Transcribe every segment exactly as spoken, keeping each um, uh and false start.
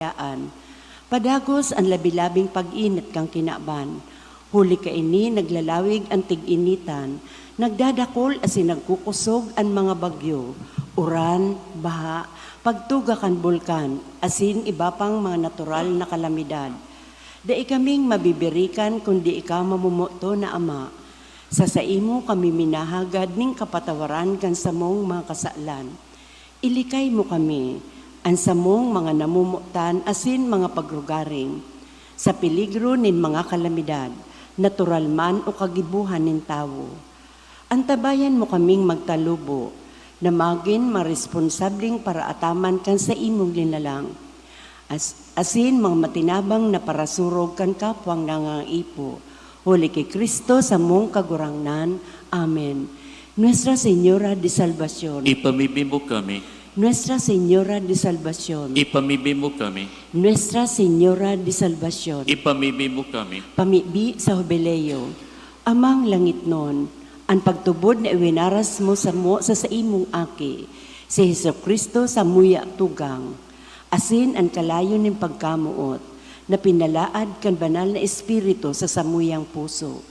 Yaan. Padagos an labi-labing pag-init kan kinaban. Huli kaini, naglalawig an tig-initan, nagdadakol asin nagkukosog an mga bagyo, uran, baha, pagtuga kan bulkan, asin iba pang mga natural na kalamidad. Dai kaming mabibirikan kun dai ka mamomoton na Ama. Sa saimo kami minahagad nin kapatawaran kan samong mga kasalan. Ilikay mo kami, an samong mga namomotan asin mga pagrugaring, sa peligro nin mga kalamidad, natural man o kagibohan nin tawo. Antabayan mo kaming magtalubo, na magin mga responsableng paraataman kan saimong linalang, as-, asin mga matinabang na parasurog kan kapwang nangangaipo, huli ki Cristo samong Kagurangnan. Amen. Nuestra Señora de Salvacion. Ipamibi mo kami. Nuestra Señora de Salvacion. Ipamibi mo kami. Nuestra Señora de Salvacion. Ipamibi mo kami. Pamibi sa Jubileo. Amang langitnon, an pagtubod na iwinaras mo samo sa saimong Aki, si Jesu-Cristo, samuya tugang, asin an kalayo nin pagkamoot na pinalaad kan Banal na Espiritu sa samuyang puso.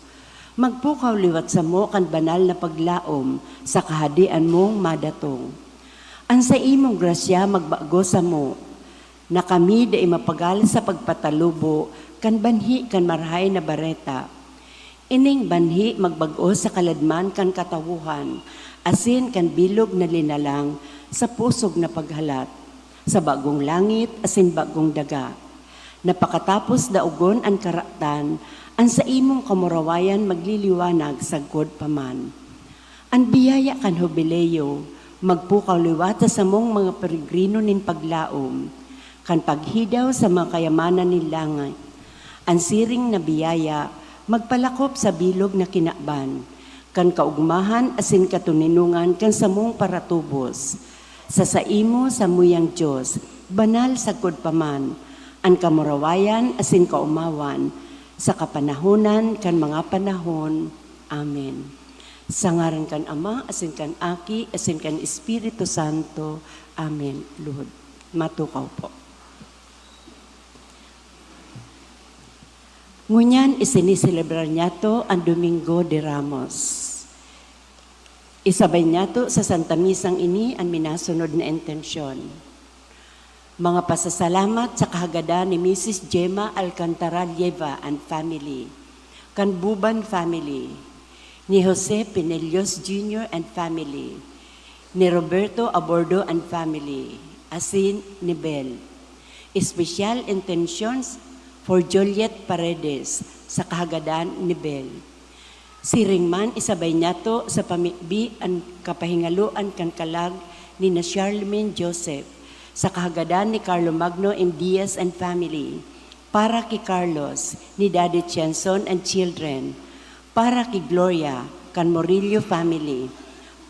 Magpukaw liwat samo kan banal na paglaom sa Kahadean mong madatong. An saimong grasya magbago samo, na kami dai mapagal sa pagpatalubo kan banhi kan Marahay na Bareta. Ining banhi magbag-o sa kaladman kan katawohan, asin kan bilog na linalang sa pusog na paghalat, sa bagong langit asin bagong daga, na pakatapos daogon an karatan, an saimong kamurawayan magliliwanag sagkod pa man. An biyaya kan Hubileo magpukaw liwat sa samong mga peregrino nin paglaom, kan paghidaw sa mga kayamanan nin langit. An siring na biyaya magpalakop sa bilog na kinaban, kan kaogmahan asin katoninongan kan samong paratubos. Sa saimo, samuyang Dios, banal sagkod pa man, an kamurawayan asin kaomawan, sa kapanahonan kan mga panahon. Amen. Sa ngaran kan Ama, asin kan Aki, asin kan Espiritu Santo. Amen. Lord, matukaw po. Ngunyan, isiniselebrar niyato an Domingo de Ramos. Isabay niyato sa Santa Misang ini an minasunod na intensyon. Mga pasasalamat sa kahagadan ni Misis Gemma Alcantara Lleva and family, kan Buban family, ni Jose Pinellos Junior and family, ni Roberto Abordo and family, asin ni Bel. Special intentions for Juliet Paredes sa kahagadan ni Bel. Siring man, isabay niyato sa pamibi an kapahingaloan kan kalag ni na Charlemagne Joseph, sa kahagadan ni Carlo Magno M. Diaz and family, para ki Carlos, ni Daddy Tienson and children, para ki Gloria, kan Morillo family,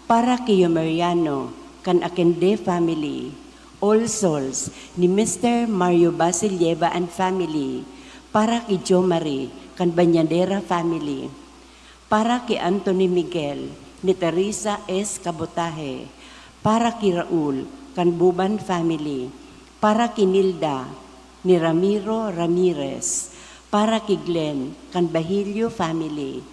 para ki Yomeriano, kan Akende family, All Souls, ni Mister Mario Basilieva and family, para ki Jomari, kan Bañadera family, para ki Anthony Miguel, ni Teresa S. Cabotaje, para ki Raul, kan Buban family, para ki Nilda, ni Ramiro Ramirez, para ki Glenn, kan Bahilio family,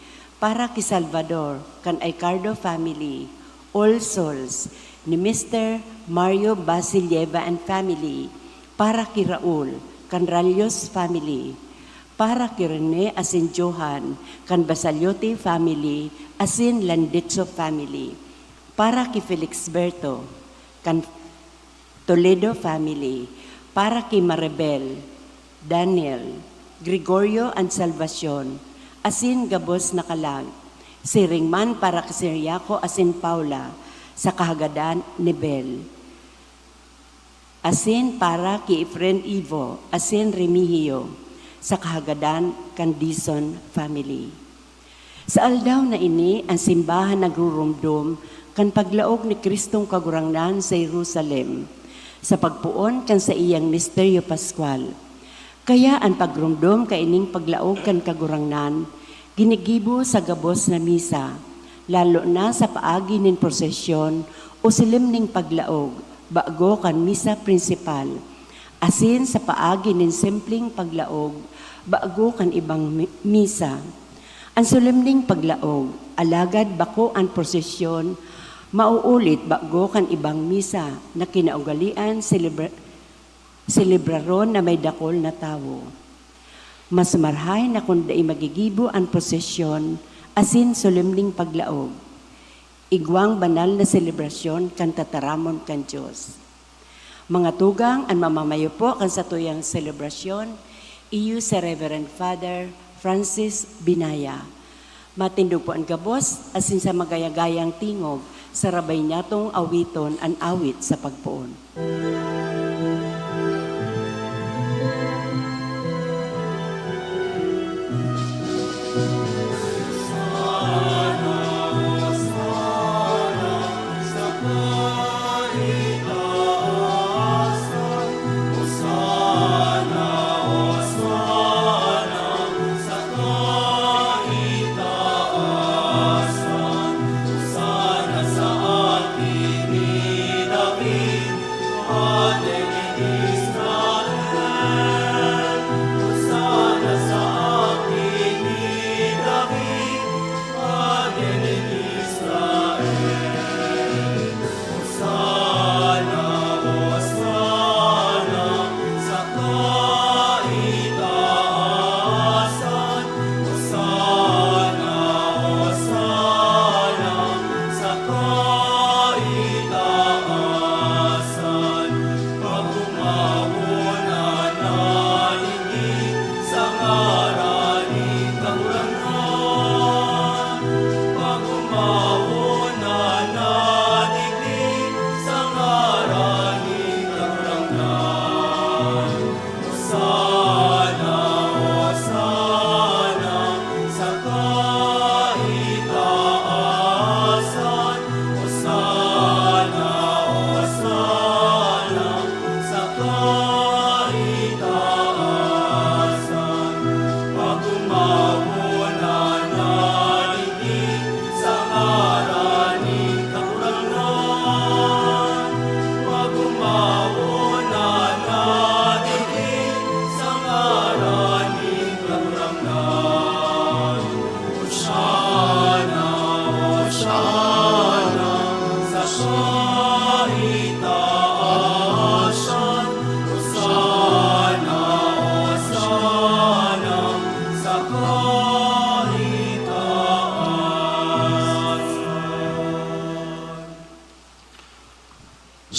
para ki Salvador, kan Aicardo family, All Souls, ni Mister Mario Basilieva and family, para ki Raul, kan Ralios family, para ki Rene asin Johan, kan Basaliote family, asin Landitzo family, para ki Felixberto, kan Toledo family, para ki Maribel, Daniel, Gregorio and Salvacion, asin gabos na kalag. Siring man para ki Sir Yaco asin Paula, sa kahagadan ni Bel. Asin para ki Efren Ivo asin Remigio, sa kahagadan kan Dizon family. Sa aldaw na ini, an simbahan nagruromdom kan paglaog ni Cristong Kagurangnan sa Jerusalem, sa pagpoon kan saiyang misteryo Paskwal. Kaya an pagromdom kaining paglaog kan Kagurangnan, ginigibo sa gabos na misa, lalo na sa paagi nin prosesyon o solemneng paglaog, bago kan misa prinsipal. asin sa paagi nin simpleng paglaog bago kan ibang mi-, misa. An solemneng paglaog, alagad bako an prosesyon, mauulit bago kan ibang misa na kinaugalean selebra-, selebraron na may dakul na tawo. Mas marahay na kun dai magigibo an prosesyon asin solemneng paglaog. Igwang banal na selebrasyon kan tataramon kan Dios. Mga tugang, an mamamayo po kan satuyang selebrasyon, iyo si Reverend Father Francis Binaya. Matindog po an gabos, asin sa magayagayang tingog, sarabay niyatong awiton an awit sa pagpoon.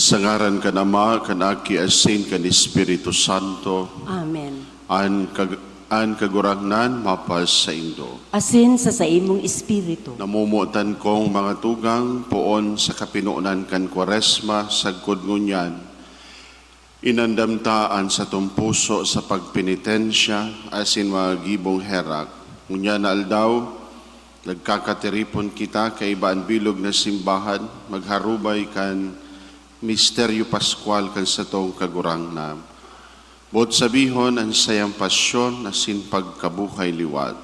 Sa ngaran kan Ama, kan Aki, asin kan Espiritu Santo. Amen. An kag-, an Kagurangnan mapasaindo. Asin sa saimong espiritu. Namomotan kong mga tugang, poon sa kapinonan kan Kwaresma, sagkod ngunyan, inandam ta an satong puso sa pagpenitensya asin mga gibong herak. Ngunyan na aldaw, nagkakatiripon kita kaiba an bilog na simbahan, magharubay kan misteryo paskwal kan satong Kagurangnan. Boot sabihon, an saiyang pasyon asin pagkabuhay liwat,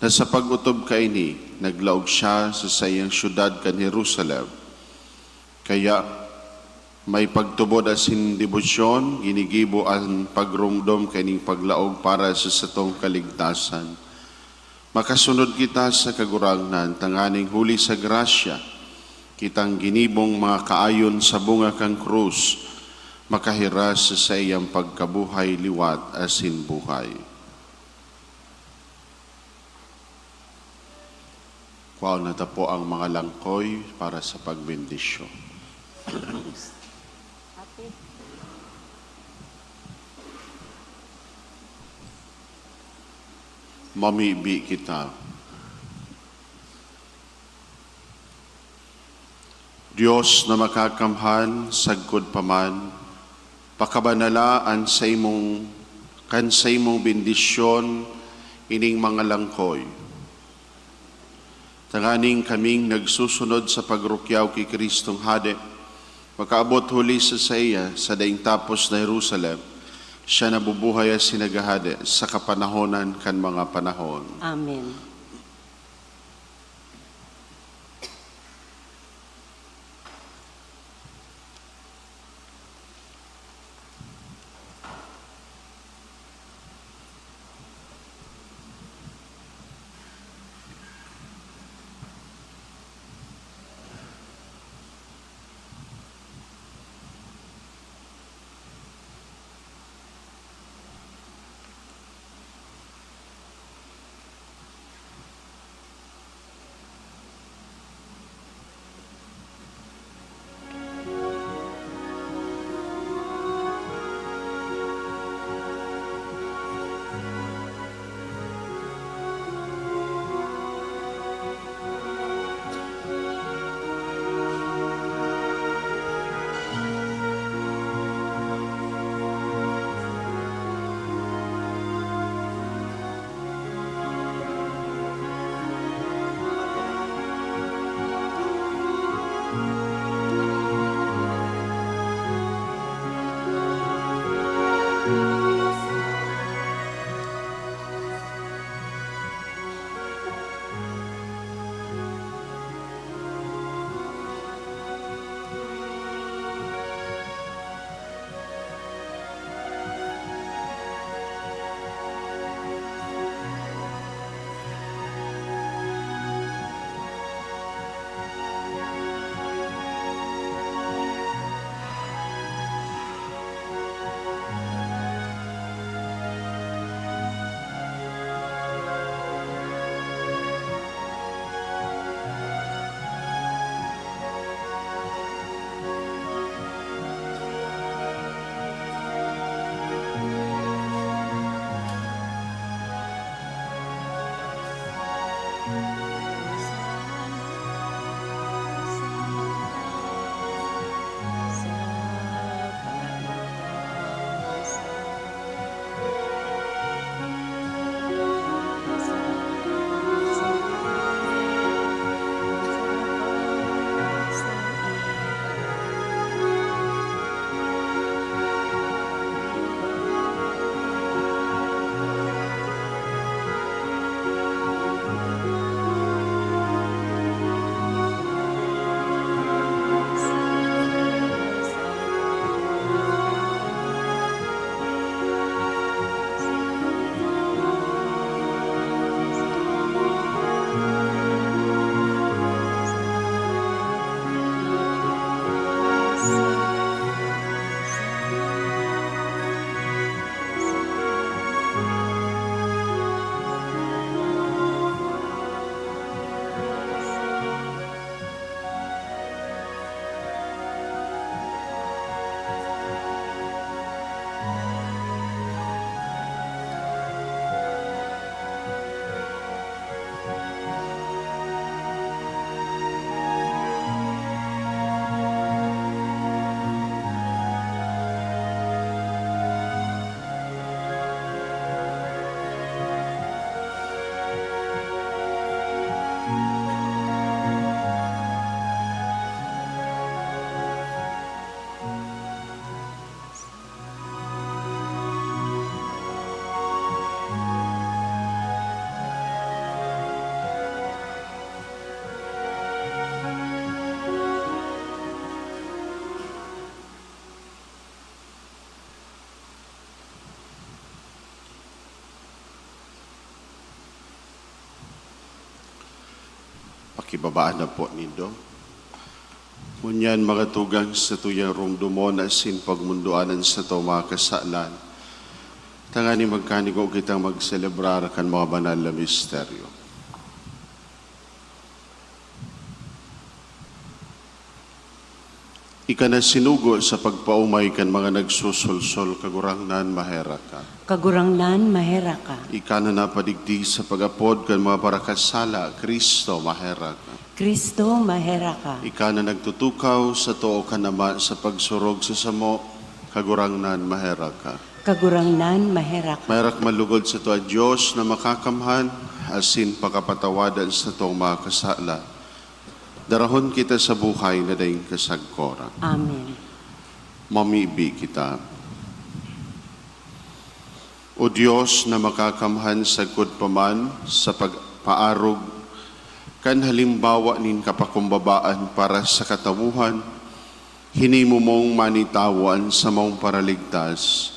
na sa pag-otob kaini, naglaog siya sa saiyang syudad kan Jerusalem. Kaya, may pagtubod asin debosyon, ginigibo an pagromdom kaining paglaog para sa satong kaligtasan. Makasunod kita sa Kagurangnan, tanganing huli sa grasya, kitang ginibong mga kaayon sa bunga kan krus, makahiras sa saiyang pagkabuhay liwat asin buhay. Kwaon na ta po ang mga langkoy para sa pagbendisyon. Mamibi kita. Dios na makakamhan, sagkod pa man, pakabanala an saimong, kan saimong bendisyon ining mga langkoy. Tanganing kaming nagsusunod sa pagrukyaw ki Cristong Hade, makaabot huli sa saiya sa daing tapos na Jerusalem, siya na bubuhay asin naghahade sa kapanahonan kan mga panahon. Amen. Ibabaan na po nindo. Ngunyan, mga tugang, satuyang rumdomon asin pagmundoanan sato mga kasalan, tangani magkanigo kitang magselebrar kan mga banal na misteryo. Ika na sinugo sa pagpaomay kan mga nagsusulsol, Kagurangnan, maherak ka. Kagurangnan, maherak ka. Ika na napadigdi sa pag-apod kan mga parakasala, Kristo, maherak ka. Kristo, maherak ka. Ika na nagtutukaw sa too kan Ama sa pagsurog sa samo, Kagurangnan, maherak ka. Kagurangnan, maherak ka. Maherak man lugod sato an Dios na makakamhan, asin pakapatawadan satong mga kasala. Darahon kita sa buhay na daing kasagkoran. Amen. Mamibi kita. O Dios na makakamhan, sagkod pa man sa pagpaarog kan halimbawa nin kapakumbabaan para sa katawohan, hinimo mong manitawo an samong paraligtas,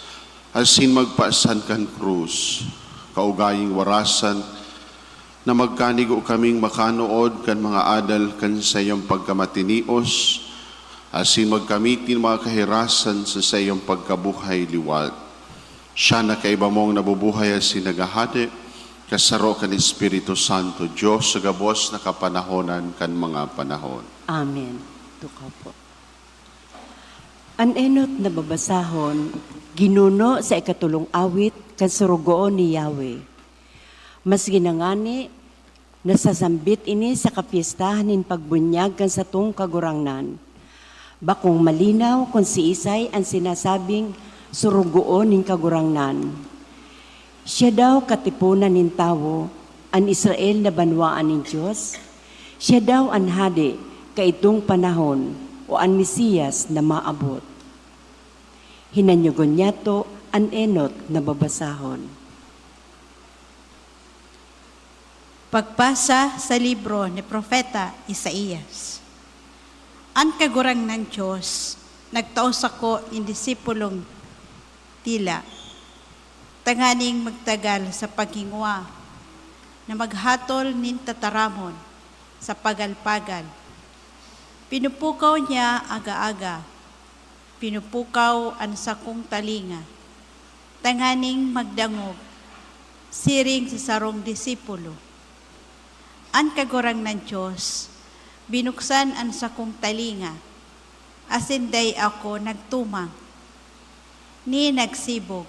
asin magpasan kan krus, kaugaying warasan, na magkanigo kaming makanood kan mga adal kan saiyang pagkamatinios, asin magkamit nin mga kahirasan sa saiyang pagkabuhay liwat. Siya na kaiba mong nabubuhay asin naghahade, kasaro kan Espiritu Santo, Dios sa gabos na kapanahonan kan mga panahon. Amen. Tukaw po. An enot na babasahon, ginuno sa ikatolong awit kan Sorogoon ni Yahweh. Maski na ngani, nasasambit ini sa kapyestahan nin pagbunyag kan satong Kagurangnan. Bakong malinaw kun siisay an sinasabing sorogoon nin Kagurangnan. Siya daw katiponan nin tawo, an Israel na banwaan nin Dios. Siya daw an hade kaidtong panahon o an Mesiyas na maabot. Hinanyogon niyato an enot na babasahon. Pagbasa sa libro ni Propeta Isaias. An Kagurangnan Dios nagtao sako nin disipulong tila, tanganing magtagal sa paghingwa, na maghatol nin tataramon sa pagal-pagal. Pinupukaw niya aga-aga, pinupukaw an sakong talinga, tanganing magdangog, siring sa sarong disipulo. An Kagurangnan Dios binuksan an sakong talinga, asin dai ako nagtumang, ni nagsibog.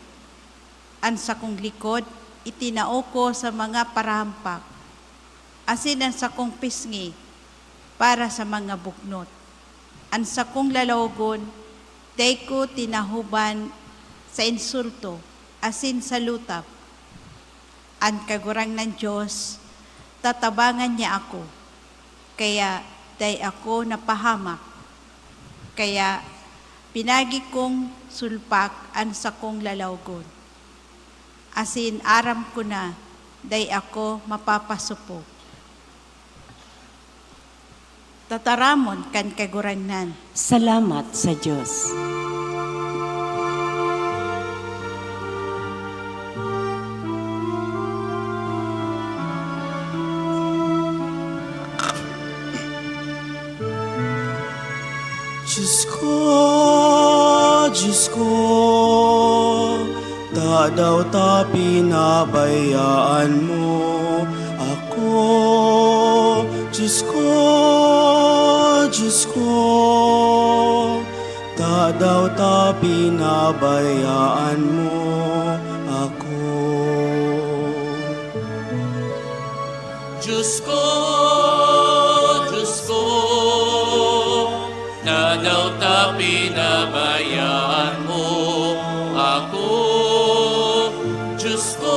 An sakong likod itinao ko sa mga parahampak, asin an sakong pisngi para sa mga buknot. An sakong lalawogon dai ko tinahoban sa insulto asin sa lutab. An Kagurangnan Dios, tatabangan niya ako, kaya dai ako napahamak. Kaya pinagi kong sulpak an sakong lalawogon, asin aram ko na dai ako mapapasopog. Tataramon kan Kagurangnan. Salamat sa Dios. Diyos ko, Diyos ko, tadaw ta pinabayaan mo ako? Diyos ko, Diyos ko, tadaw ta pinabayaan mo ako? Diyos ko, Diyos ko, tadaw ta pinabayaan mo ako? Diyos ko,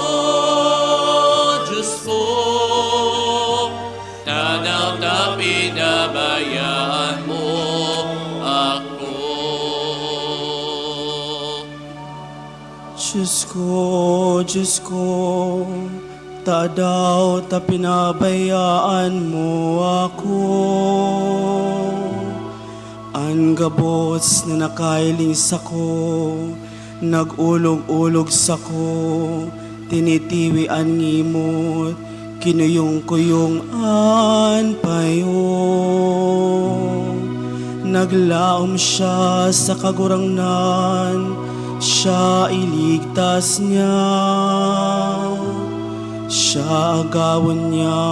Diyos ko, tadaw ta pinabayaan mo ako? Diyos ko, Diyos ko, tadaw ta pinabayaan mo ako? An gabos na nakahiling sako, nag-olog-olog sako, tinitiwi an ngimot, Kinuyong-kuyong an payo, naglaom siya sa Kagurangnan, siya iligtas niya. Siya agawon niya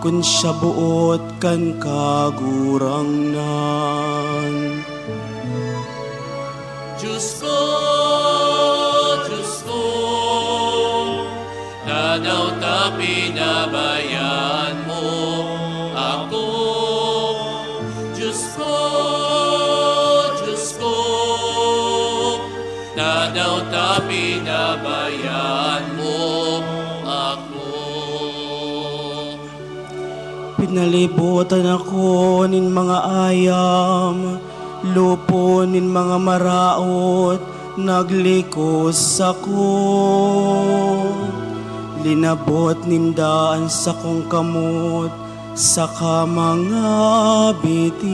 kun siya boot kan Kagurangnan. Diyos ko, Diyos ko, tadaw ta pinabayaan mo ako? Diyos ko, Diyos ko, tadaw ta pinabayaan mo ako? Pinalibutan ako nin mga ayam, lupon nin mga maraot, naglikos ako. Linabot ninda an sakong kamot saka mga bitis.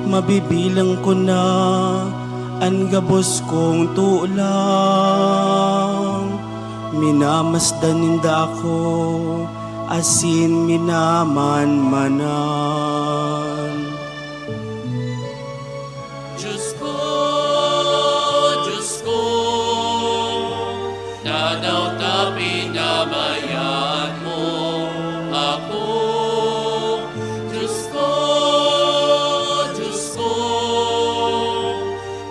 Mabibilang ko na an gabos kong tulang. Minamasdan ninda ako asin minamanmanan. Diyos ko, Diyos ko, tadaw ta pinabayaan mo ako? Diyos ko, Diyos ko,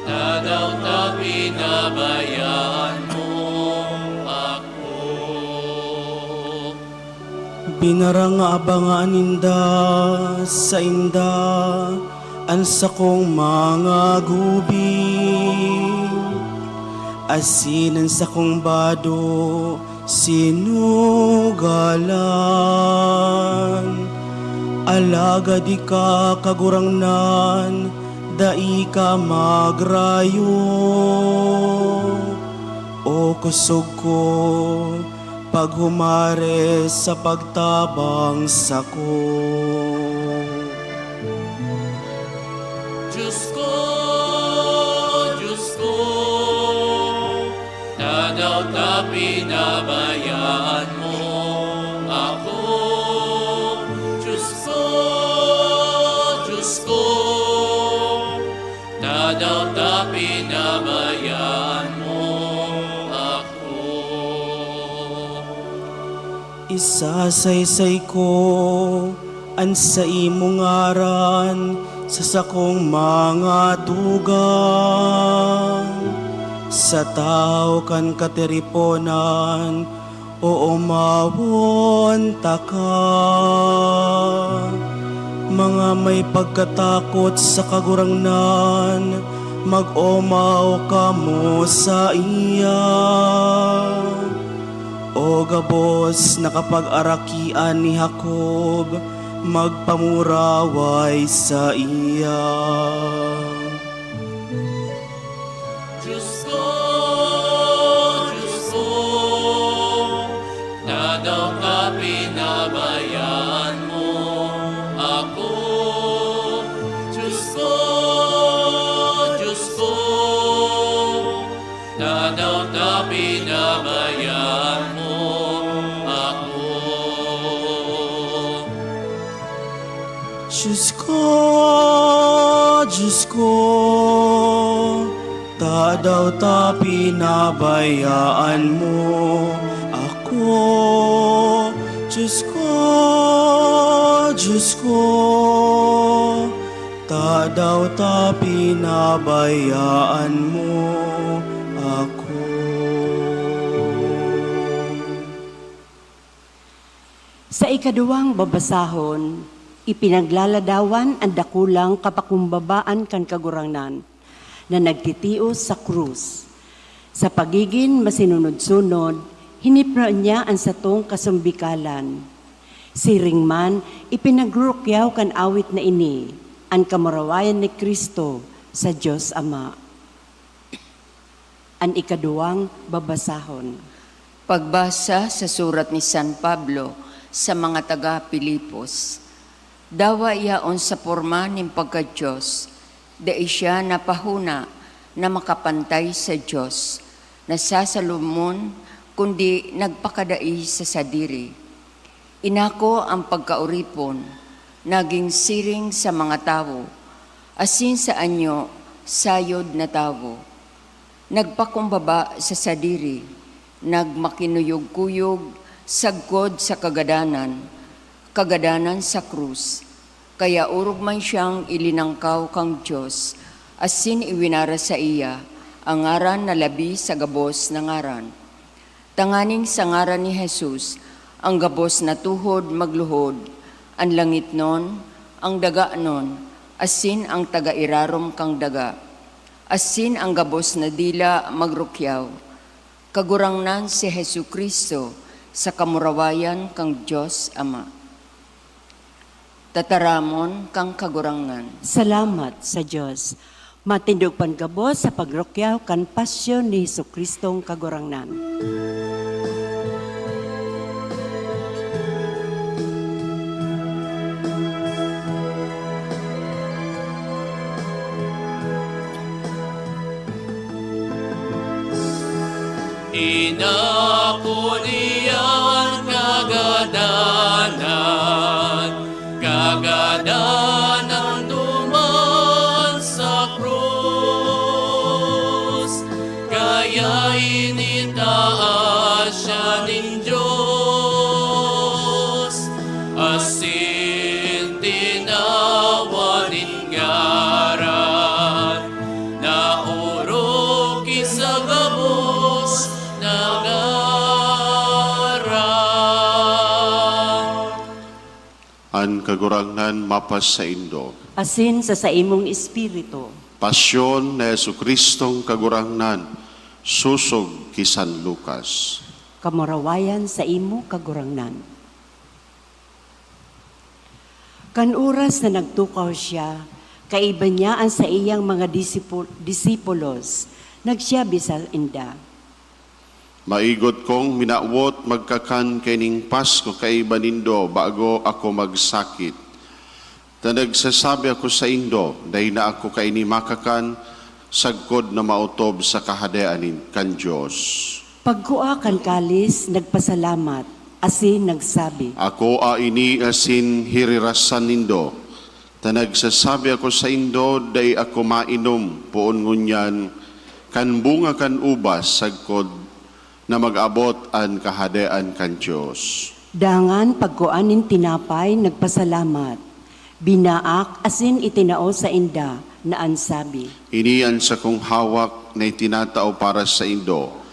tadaw ta pinabayaan mo ako? Binarangabangan ninda sainda an sakong mga gubing, asin an sakong bado sinugalan. Alagad ika, Kagurangnan, dai ka magrayo. O kosog ko, paghumares sa pagtabang sako. Diyos ko, Diyos ko, tadaw ta pinabayaan mo ako? Diyos ko, Diyos ko, tadaw ta pinabayaan mo ako? Isasaysay ko an saimong ngaran sa sakong mga tugang. Sa tawo kan katiriponan, oomawon taka. Mga may pagkatakot sa Kagurangnan, mag-omaw kamo saiya. O gabos na kapagarakian ni Jacob, magpamuraway saiya. Diyos ko, Diyos ko, tadaw ka pinabayaan mo ako? Diyos ko, Diyos ko, tadaw ta pinabayaan mo ako? Diyos ko, Diyos ko, tadaw ta pinabayaan mo ako? Diyos ko, Diyos ko, tadaw ta pinabayaan mo ako? Sa ikaduwang babasahon, ipinaglaladawan an dakulang kapakumbabaan kan Kagurangnan na nagtitios sa krus. Sa pagigin masinunod-sunod, hinipno niya an satong kasumbikalan. Siring man, ipinagrurukyaw kan awit na ini an kamurawayan ni Cristo sa Dios Ama. An ikaduwang babasahon. Pagbasa sa surat ni San Pablo sa mga taga Filipos. Dawa yaon sa porma nin pagka-Dios, dai siya napahona na makapantay sa Dios. Nasasalomon kundi nagpakadai sa sadiri. Inako an pagkaoripon, nagin siring sa mga tawo, asin sa anyo, sayod na tawo. Nagpakumbaba sa sadiri, nagmakinuyog-kuyog sagkod sa kagadanan, kagadanan sa krus. Kaya orog man siyang ilinangkaw kan Dios, asin iwinara saiya an ngaran na labi sa gabos na ngaran, tanganing sa ngaran ni Jesus, an gabos na tuhod magluhod, an langitnon, an daganon, asin an taga irarom kan daga, asin an gabos na dila magrukyaw. Kagurangnan si Jesu-Cristo, sa kamurawayan kan Dios Ama. Tataramon kan Kagurangnan. Salamat sa Dios. Matindog pan gabos sa pagrukyaw kan pasyon ni Jesu-Cristong Kagurangnan. Inako niya an kagadanan, kagadanan duman sa krus. Kaya initaas siya nin Dios, asin tinawan nin ngaran na orog ki sa gabos na ngaran. An Kagurangnan mapasaindo. Asin sa saimong espiritu. Pasyon ni Jesu-Cristong Kagurangnan, sosog ki San Lucas. Kamurawayan saimo, Kagurangnan. Kan oras na nagtukaw siya, kaiba niya an saiyang mga disipu-, disipulos. Nagsiabi sainda, "Maigot kong minawot magkakan kaining Pasko kaiba nindo bago ako magsakit. Ta nagsasabi ako saindo, dai na ako kaini makakan sagkod na maotob sa Kahadean nin, kan Dios." Pagkua kan kalis, nagpasalamat, asin nagsabi, "Akoa ini asin hirirasan nindo, ta nagsasabi ako saindo, dai ako mainom poon ngunyan kan bunga kan ubas sagkod na mag-abot an Kahadean kan Dios." Dangan pagkua nin tinapay, nagpasalamat, binaak asin itinao sainda, na an sabi, "Ini an sakong hawak na itinatao para saindo.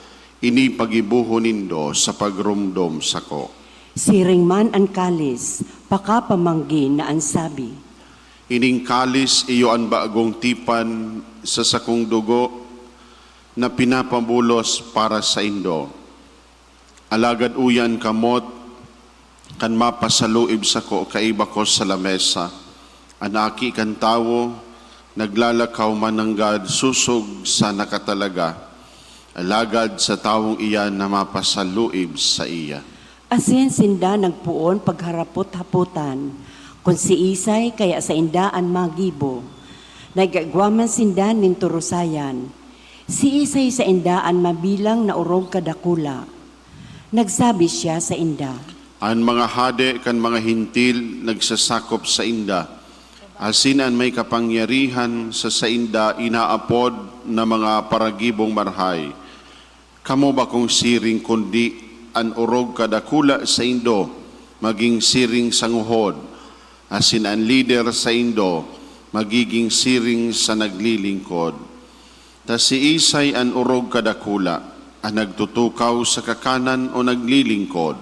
Ini paggibohon nindo sa pagromdom sako." Siring man an kalis, pakapamanggi, na an sabi, "Ining kalis iyo an bagong tipan sa sakong dugo na pinapabulos para saindo. Alagad uya an kamot kan mapasaluib sako kaiba ko sa lamesa. An Aki kan Tawo naglalakaw man nanggad sosog sa nakatalaga, alagad sa tawong iyan na mapasaluib saiya." Asin sinda nagpoon pagharapot-hapotan kun siisay kaya sainda an magibo. Nag-igwa man sinda nin turusayan, siisay sainda an mabilang na orog kadakula. Nagsabi siya sainda, "An mga hade kan mga Hentil nagsasakop sainda, asin an may kapangyarihan sa sainda inaapod na mga paragibong marahay. Kamo bakong siring, kundi an orog kadakula saindo magin siring sa ngohod, asin an lider saindo magigin siring sa naglilingkod. Ta siisay an orog kadakula, an nagtutukaw sa kakanan o naglilingkod?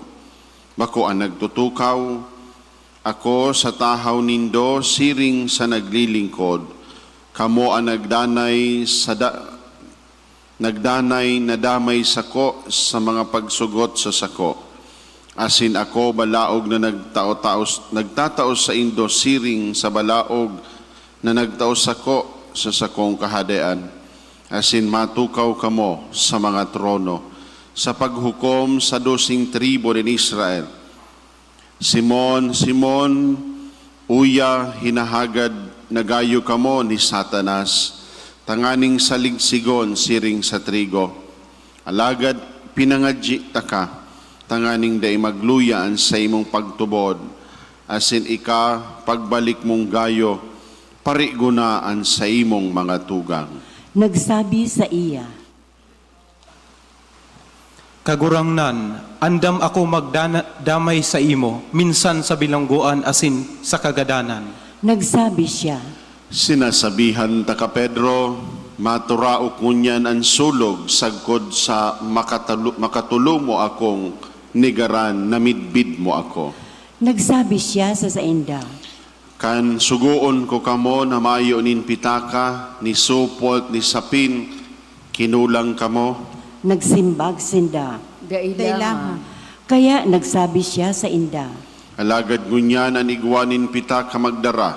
Bako an nagtutukaw. Ako sa tahaw nindo siring sa naglilingkod. Kamo an nagdanay sa da-, nagdanay na damay sako sa mga pagsugot sa sako. Asin ako balaog na nagtao-tao, nagtatao saindo siring sa balaog na nagtao sako sa sakong Kahadean, asin matukaw kamo sa mga trono, sa paghukom sa doseng tribu nin Israel. Simon, Simon, uya, hinahagad na gayo kamo ni Satanas, tanganing saligsigon siring sa trigo. Alagad Pinangadyi taka, tanganing dai magluya an saimong pagtubod, asin ika, pagbalik mong gayo, parigona an saimong mga tugang. Nagsabi saiya, Kagurangnan, andam ako magdana-, damay saimo, minsan sa bilanggoan asin sa kagadanan. Nagsabi siya, Sinasabihan taka, Pedro, maturaok ngunyan an sulog sagkod sa makatalu- makatulo mo akong negaran na midbid mo ako. Nagsabi siya sa sainda, Kan sugoon ko kamo na mayo nin pitaka, ni supot, ni sapin, kinulang kamo? Nagsimbag sinda, Dai lamang. Kaya nagsabi siya sainda, Alagad ngunyan an igwa nin pitaka magdara,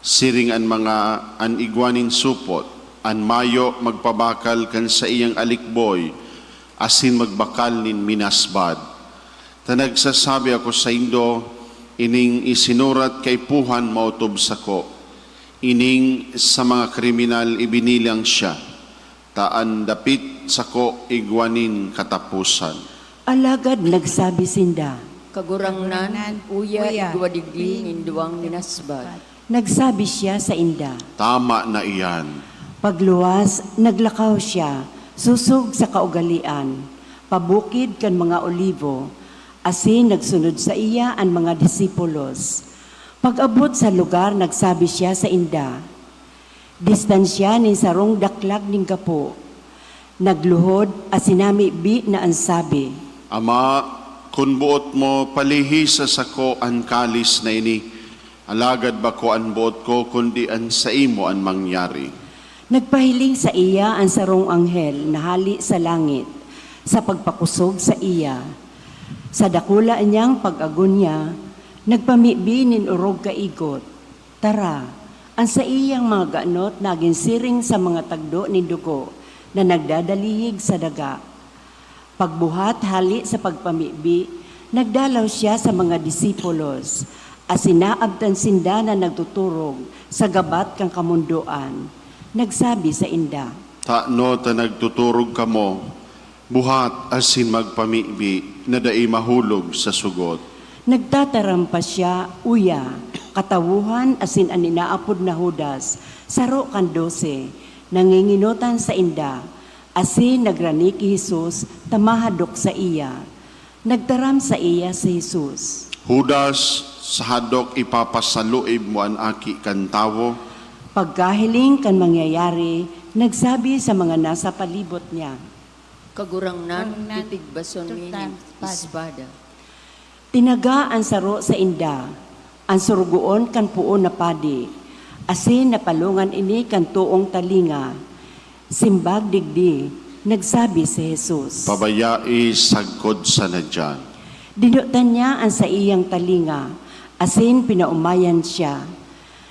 siring an mga an igwa nin supot, an mayo magpabakal kan saiyang alikboy, asin magbakal nin minasbad. Ta nagsasabi ako saindo, ining isinurat kaipuhan maotob sako, ining sa mga kriminal ibinilang siya, ta an dapit sako igwa nin kataposan. Alagad nagsabi sinda, Kagurangnan, uya, igwa digdi nin duwang minasbad. Nagsabi siya sainda, Tama na iyan. Pagluwas, naglakaw siya, sosog sa kaugalian, pabukid kan mga olivo, asin nagsunod saiya an mga disipulos. Pag-abot sa lugar, nagsabi siya sainda, Distansya nin sarong daklag nin gapo. Nagluhod asin namibi na an sabi, Ama, kun boot mo, palihis sa sako an kalis na ini. Alagad bako an boot ko, kundi an saimo an mangyari. Nagpahiling saiya an sarong anghel na hale sa langit. Sa pagpakosog saiya, sa dakula niyang pag-agonya, nagpamibi nin orog kaigot. Tara, an saiyang mga ganot nagin siring sa mga tagdo nin dugo na nagdadalihig sa daga. Pagbuhat hale sa pagpamibi, nagdalaw siya sa mga disipulos, asin naabtan sinda na nagtuturog sa gabat kan kamondoan. Nagsabi sainda, Tano ta nagtuturog kamo, buhat asin magpamibi na dai mahulog sa sugot. Nagtataram pa siya, uya, katawohan asin an inaapod na Judas, saro kan dose, nangingenotan sainda, asin nagrani ki Jesus ta mahadok saiya. Nagtaram saiya si Jesus, Judas, sa hadok ipapasaluib mo an Aki kan Tawo? Pagkahiling kan mangyayari, nagsabi sa mga nasa palibot niya, Kagurangnan, titigbason mi nin espada. Tinaga an saro sainda, an surugoon kan poon na padi, asin napalongan ini kan toong talinga. Simbag digdi, nagsabi si Jesus, Pabayai sagkod sana diyan. Dinotan niya an saiyang talinga, asin pinaomayan siya.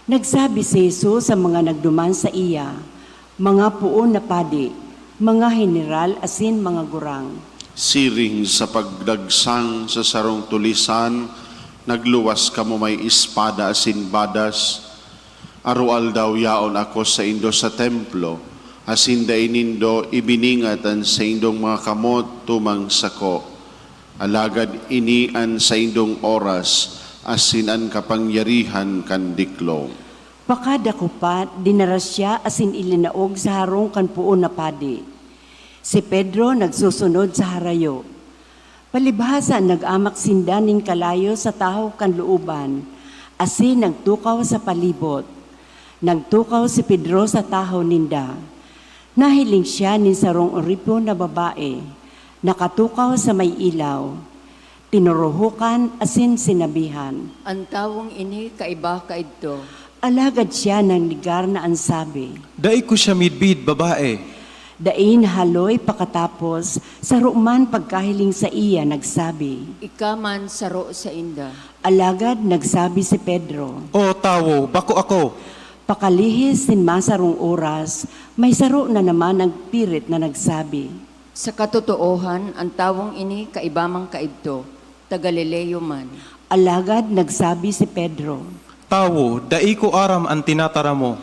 Nagsabi si Jesus sa mga nagduman saiya, mga poon na padi, mga heneral asin mga gurang. Siring sa pagdagsang sa sarong tulisan, nagluwas kamo may espada asin badas. Aroaldaw yaon ako saindo sa templo, asin dai nindo ibiningat an saindong mga kamot tumang sako. Alagad ini an saindong oras asin an kapangyarihan kan diklom. Pakadakupat, dinara siya asin ilinaog sa harong kan poon na padi. Si Pedro nagsusunod sa harayo. Palibhasa nag-amak sinda nin kalayo sa tahaw kan looban, asin nagtukaw sa palibot. Nagtukaw si Pedro sa tahaw ninda. Nahiling siya nin sarong oripon na babae, nakatukaw sa may ilaw. Tinuruhokan asin sinabihan, An tawong ini kaiba kaidto. Alagad siya nagnegar na an sabi. Dai ko siya midbid, babae. Dai nahaloy pakatapos, saro man pagkahiling saiya nagsabi. Ika man saro sainda. Alagad nagsabi si Pedro, O tawo, bako ako. Pakalihis nin masarong oras, may saro na naman nagpirit na nagsabi. Sa katotoohan, an tawong ini kaiba man kaidto, taga Galileo man. Alagad nagsabi si Pedro, Tawo, dai ko aram an tinataram mo.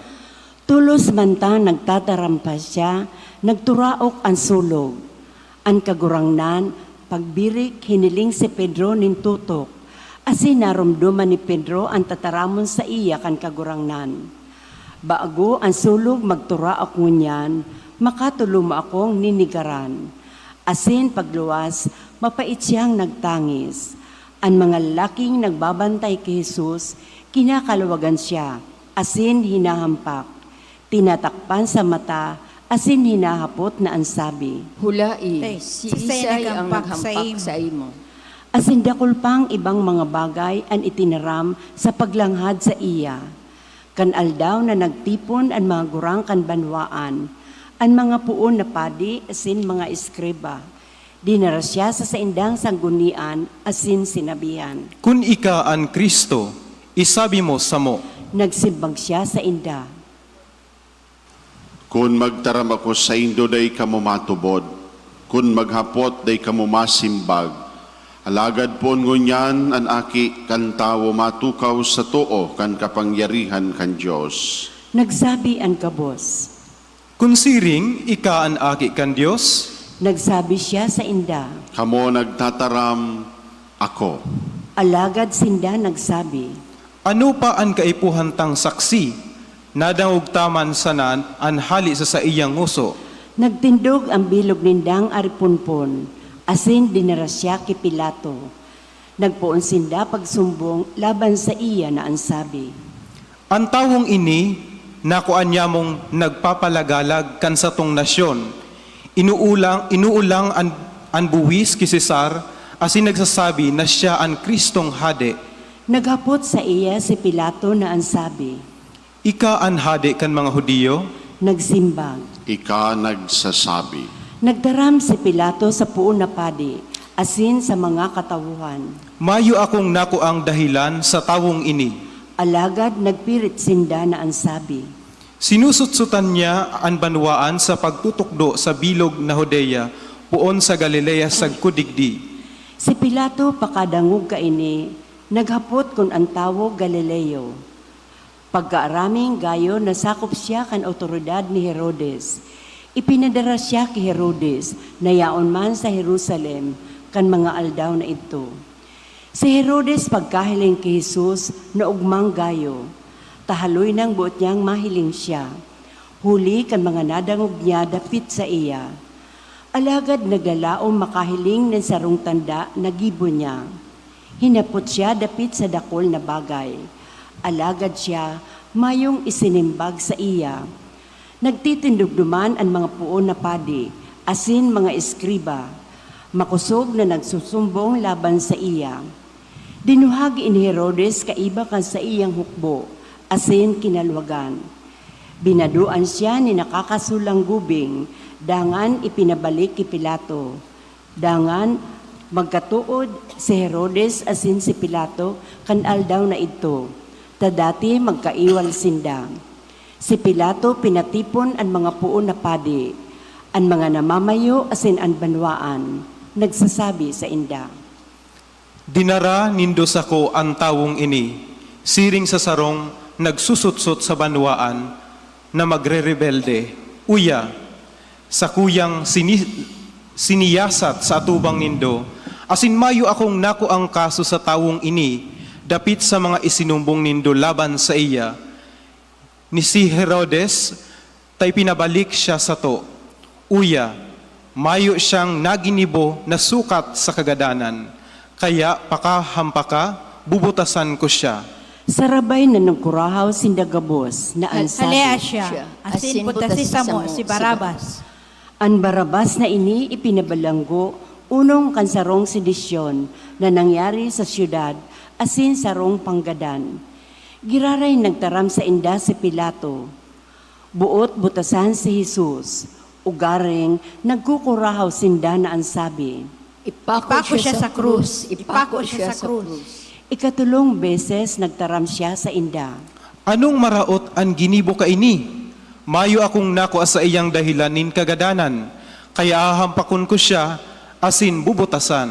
Tolos man ta nagtataram pa siya, nagturaok an sulog. An Kagurangnan, pagbirik, hiniling si Pedro nin tutok, asin naromdoman ni Pedro an tataramon saiya kan Kagurangnan. Bago an sulog magturaok ngunyan, makatolo mo akong ninigaran. Asin pagluwas, mapait siyang nagtangis. An mga lalaking nagbabantay ki Jesus, kinakalawagan siya, asin hinahampak. Tinatakpan sa mata asin hinahapot na an sabi. Hulai, Tay, siisay ang naghampak saimo? Asin dakul pang ibang mga bagay an itinaram sa paglanghad saiya. Kan aldaw na nagtipon an mga gurang kan banwaan, an mga poon na padi asin mga eskriba, dinara siya sa saindang sanggunian asin sinabihan. Kun ika an Cristo, isabi mo samo. Nagsimbag siya sainda. Kun magtaram ako saindo, dai kamo matubod; kun maghapot, dai kamo masimbag. Alagad poon ngunyan an Aki kan Tawo matukaw sa too kan kapangyarihan kan Dios. Nagsabi an gabos. Kun siring, ika an Aki kan Dios? Nagsabi siya sainda. Kamo nagtataram, Ako. Alagad sinda nagsabi. Ano pa an kaipuhan tang saksi? Nadangog ta man sana an hale sa saiyang ngoso. Nagtindog an bilog nindang ariponpon, asin dinara siya ki Pilato. Nagpoon sinda pagsumbong laban saiya na an sabi, An tawong ini, nakua niyamong nagpapalagalag kan satong nasyon, inuulang, inuulang an, an buhis ki Cesar, asin nagsasabi na siya an Cristong Hade. Naghapot saiya si Pilato na an sabi, Ika an hade kan mga Judio? Nagsimbag, Ika nagsasabi. Nagtaram si Pilato sa poon na padi asin sa mga katawohan, Mayo akong nakuang dahelan sa tawong ini. Alagad nagpirit sinda na an sabi, Sinusutsotan niya an banwaan sa pagtutukdo sa bilog na Judea poon sa Galilea sagkod digdi. Si Pilato pakadangog kaini, naghapot kun an tawo Galileo. Pagkaaraming gayo nasakop siya kan awtoridad ni Herodes. Ipinadara siya ki Herodes na yaon man sa Jerusalem kan mga aldaw na idto. Si Herodes pagkahiling ki Jesus naogmang gayo, ta haloy nang boot niyang mahiling siya, huli kan mga nadangog niya dapit saiya. Alagad naglalaom makahiling nin sarong tanda na gibo niya. Hinapot siya dapit sa dakul na bagay, alagad siya mayong isinimbag saiya. Nagtitindog duman an mga poon na padi asin mga eskriba, makosog na nagsusumbong laban saiya. Dinuhagi ni Herodes kaiba kan saiyang hukbo asin kinalwagan. Binadoan siya nin nakakasulang gubing, dangan ipinabalik ki Pilato. Dangan, magkatood si Herodes asin si Pilato kan aldaw na idto, ta dati magkaiwal sinda. Si Pilato pinatipon an mga poon na padi, an mga namamayo asin an banwaan, nagsasabi sainda, Dinara nindo sako an tawong ini siring sa sarong nagsusutsot sa banwaan na magrerebelde, uya, sakuyang sini-, siniyasat sa atubang nindo, asin mayo akong nakuang kaso sa tawong ini dapit sa mga isinumbong nindo laban saiya. Ni si Herodes ta ipinabalik siya sato. Uya, mayo siyang naginibo na sukat sa kagadanan, kaya pakahampaka, bubutasan ko siya. Sarabay na nagkurahaw sinda gabos na an sabi, Halea siya, asin butasi samo si Barabas. An Barabas na ini ipinabalanggo onong kan sarong sedisyon na nangyari sa syudad asin sarong panggadan. Giraray nagtaram sainda si Pilato, boot butasan si Jesus, ugaring nagkukurahaw sinda na an sabi, Ipako siya sa krus! Ipako siya sa krus! Ikatolong beses nagtaram siya sainda, Anong maraot an ginibo kaini? Mayo akong nakua saiyang dahelan nin kagadanan, kaya hahampakon ko siya asin bubutasan.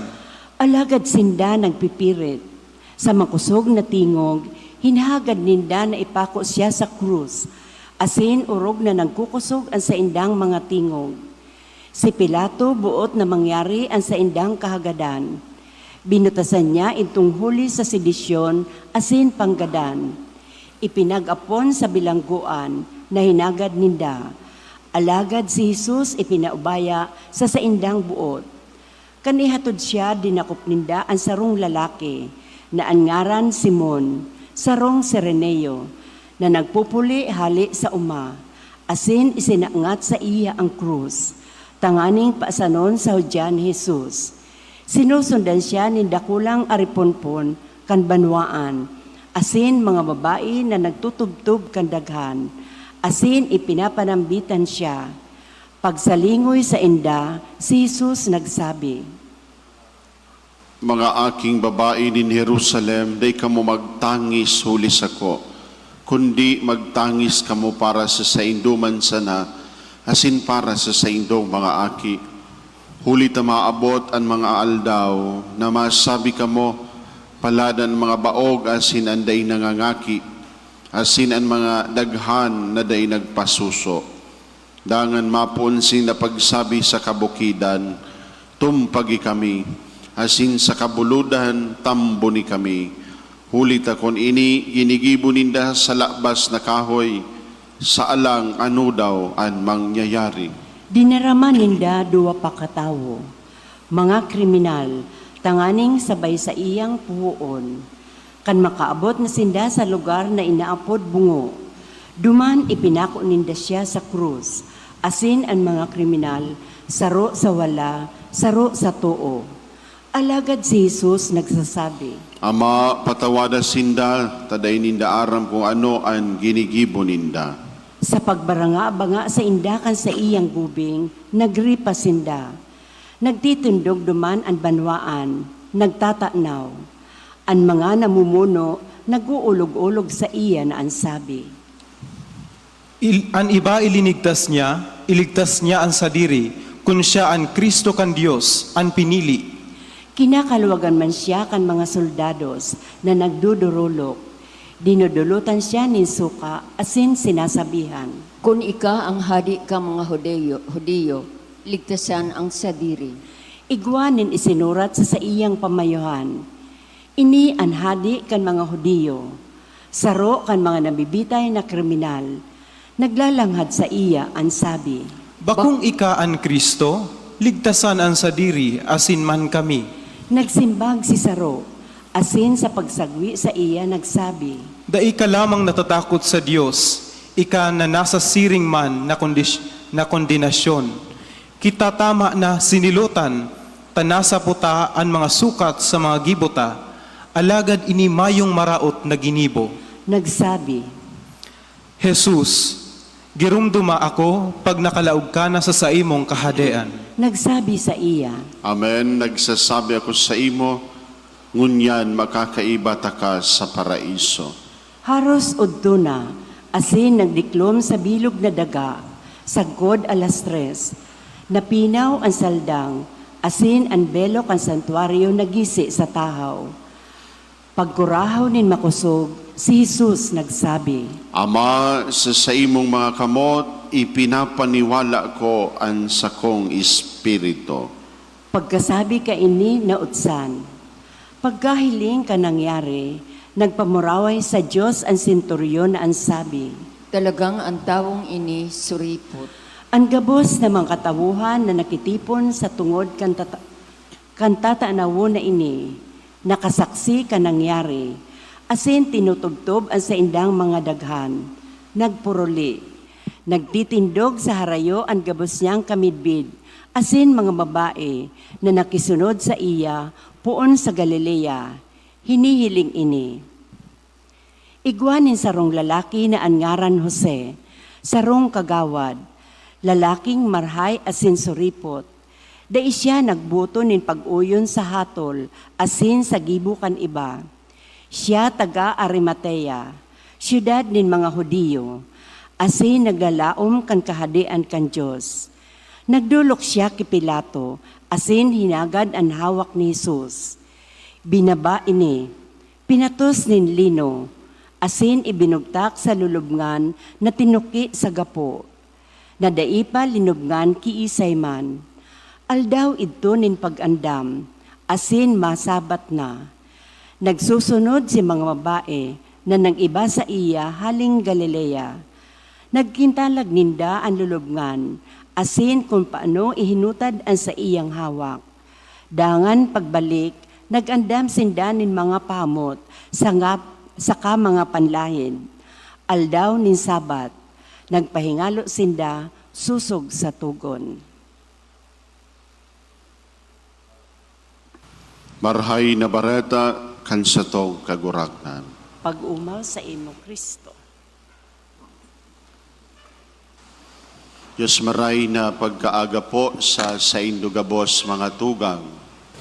Alagad sinda nagpipirit. Sa makosog na tingog, hinahagad ninda na ipako siya sa krus, asin orog na nagkukosog an saindang mga tingog. Si Pilato boot na mangyari an saindang kahagadan. Binutasan niya idtong huli sa sedisyon asin panggadan. Ipinag-apon sa bilanggoan na hinagad ninda. Alagad si Jesus ipinaubaya sa saindang boot. Kan ihatod siya, dinakop ninda an sarong lalaki na an ngaran Simon, sarong Cireneo, na nagpupuli hale sa oma, asin isinangat saiya an krus, tanganing paasanon sa Judean Jesus. Sinusundan siya nin dakulang ariponpon kan banwaan, asin mga babae na nagtutubtob kan daghan, asin ipinapanambitan siya. Pagsalingoy sainda, si Jesus nagsabi, "Mga aking babae nin Jerusalem, dai kamo magtangis huli sako, kundi magtangis kamo para sa saindo man sana asin para sa saindong mga aki. Huli ta maabot an mga aldaw na masabi kamo, 'Palad an mga baog asin an dai nangangaki, asin an mga daghan na dai nagpasuso.' Dangan mapoon sinda pagsabi sa kabukidan, 'Tumpagi kami,' asin sa kabulodan, 'Tamboni kami.' Huli ta kun ini ginigibo ninda sa labas na kahoy, saalang ano daw an mangyayari?" Dinaraman ninda duwa pa katawo, mga kriminal, tanganing sabay saiyang puhoon. Kan makaabot na sinda sa lugar na inaapod Bungo, duman ipinako ninda siya sa krus, asin an mga kriminal, saro sa wala, saro sa too. Alagad si Jesus nagsasabi, "Ama, patawada sinda, ta dai ninda aram kun ano an ginigibo ninda." Sa pagbaranga-banga sainda kan saiyang gubing, nagripas sinda. Nagtitindog duman an banwaan, nagtatanaw. An mga namumuno nag-uulog-olog saiya na an sabi, "Il-, an iba ilinigtas niya, iligtas niya an sadiri, kun siya an Cristo kan Dios, an pinili." Kinakaluwagan man siya kan mga soldados na nagdodorolok. Dinodolotan siya nin suka asin sinasabihan, "Kun ika an hadi kan mga Judio, Judio, ligtasan an sadiri." Igwa nin isinurat sa saiyang pamayohan, "Ini an hadi kan mga Judio." Saro kan mga nabibitay na kriminal, naglalanghad saiya an sabi, "Bakong ika an Cristo, ligtasan an sadiri asin man kami." Nagsimbag si saro, asin sa pagsagwi saiya nagsabi, "Dai ka lamang natatakot sa Dios, ika na nasa siring man na kondis-, na kondenasyon. Kita tama na sinilotan ta nasa puta an mga sukat sa mga gibo ta, alagad ini mayong maraot na ginibo." Nagsabi, "Jesus, giromdoma ako pag nakalaog ka na sa saimong kahadean." Nagsabi saiya, "Amen, nagsasabi ako saimo, ngunyan makakaiba taka sa Paraiso." Haros udto na, asin nagdiklom sa bilog na daga, sagkod alas tres. Napinaw an saldang, asin an belo kan santuaryo nagisi sa tahaw. Pagkurahaw nin makosog, si Jesus nagsabi, "Ama, sa saimong mga kamot ipinapaniwala ko an sakong espiritu." Pagkasabi kaini, nautsan. Pagkahiling kan nangyari, nagpamuraway sa Dios an senturyon na an sabi, "Talagang an tawong ini suripot." An gabos na mga katawuhan na nakitipon sa tungod kan tata-, kan tatanawon na ini, nakasaksi kan nangyari, asin tinutubtob an saindang mga daghan. Nagpuruli. Nagtitindog sa harayo an gabos niyang kamidbid, asin mga babae na nakisunod saiya poon sa Galilea, hinihiling ini. Igwa nin sarong lalaki na an ngaran Jose, sarong kagawad, lalaking marhay asin suripot. Dai siya nagboto nin pag-oyon sa hatol asin sa gibo kan iba. Siya taga Arimatea, syudad nin mga Judio, asin naglalaom kan Kahadean kan Dios. Nagdolok siya ki Pilato asin hinagad an hawak ni Jesus. Binaba ini, pinatos nin lino, asin ibinugtak sa lulubngan na tinuki sa gapo. na dai pa linubngan kiisay man. Aldaw idto nin pag-andam, asin masabat na. Nagsusunod si mga babae na nag-iba saiya haling Galilea. Nagkintalag ninda an lulubngan, asin kun paano ihinutad an saiyang hawak. Dangan pagbalik, nag-andam sinda nin mga pamot, sangap, saka mga panlahid. Aldaw nin Sabat, nagpahingalo sinda sosog sa togon. Marahay na Bareta kan satong Kagurangnan. Pag-omaw saimo, Cristo. Dios maray na pagkaaga po sa saindo gabos, mga tugang.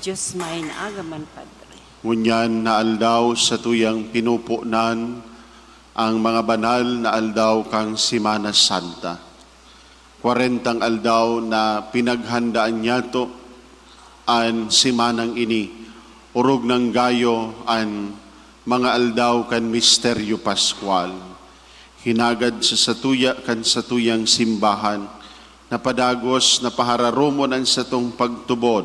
Dios maray na aga man, Padre. Ngunyan na aldaw, satuyang pinupunan ang mga banal na aldaw kan Semana Santa. Kwarentang aldaw na pinaghandaan niyato an semanang ini, orog nang gayo an mga aldaw kan Misteryo Paskwal. Hinagad sa satuya kan satuyang simbahan na padagos na pahararomon an satong pagtubod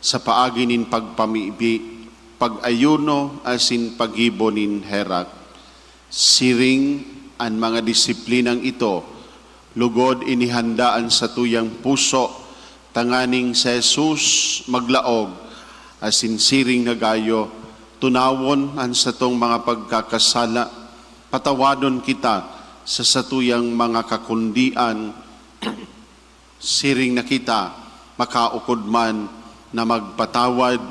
sa paagi nin pagpamibi, pag-ayuno, asin paggibo nin herak. Siring an mga disiplinang ito, lugod inihanda an satuyang puso tanganing si Jesus maglaog, asin siring na gayo, tunawon an satong mga pagkakasala, patawadon kita sa satuyang mga kakundian, siring na kita makaukod man na magpatawad,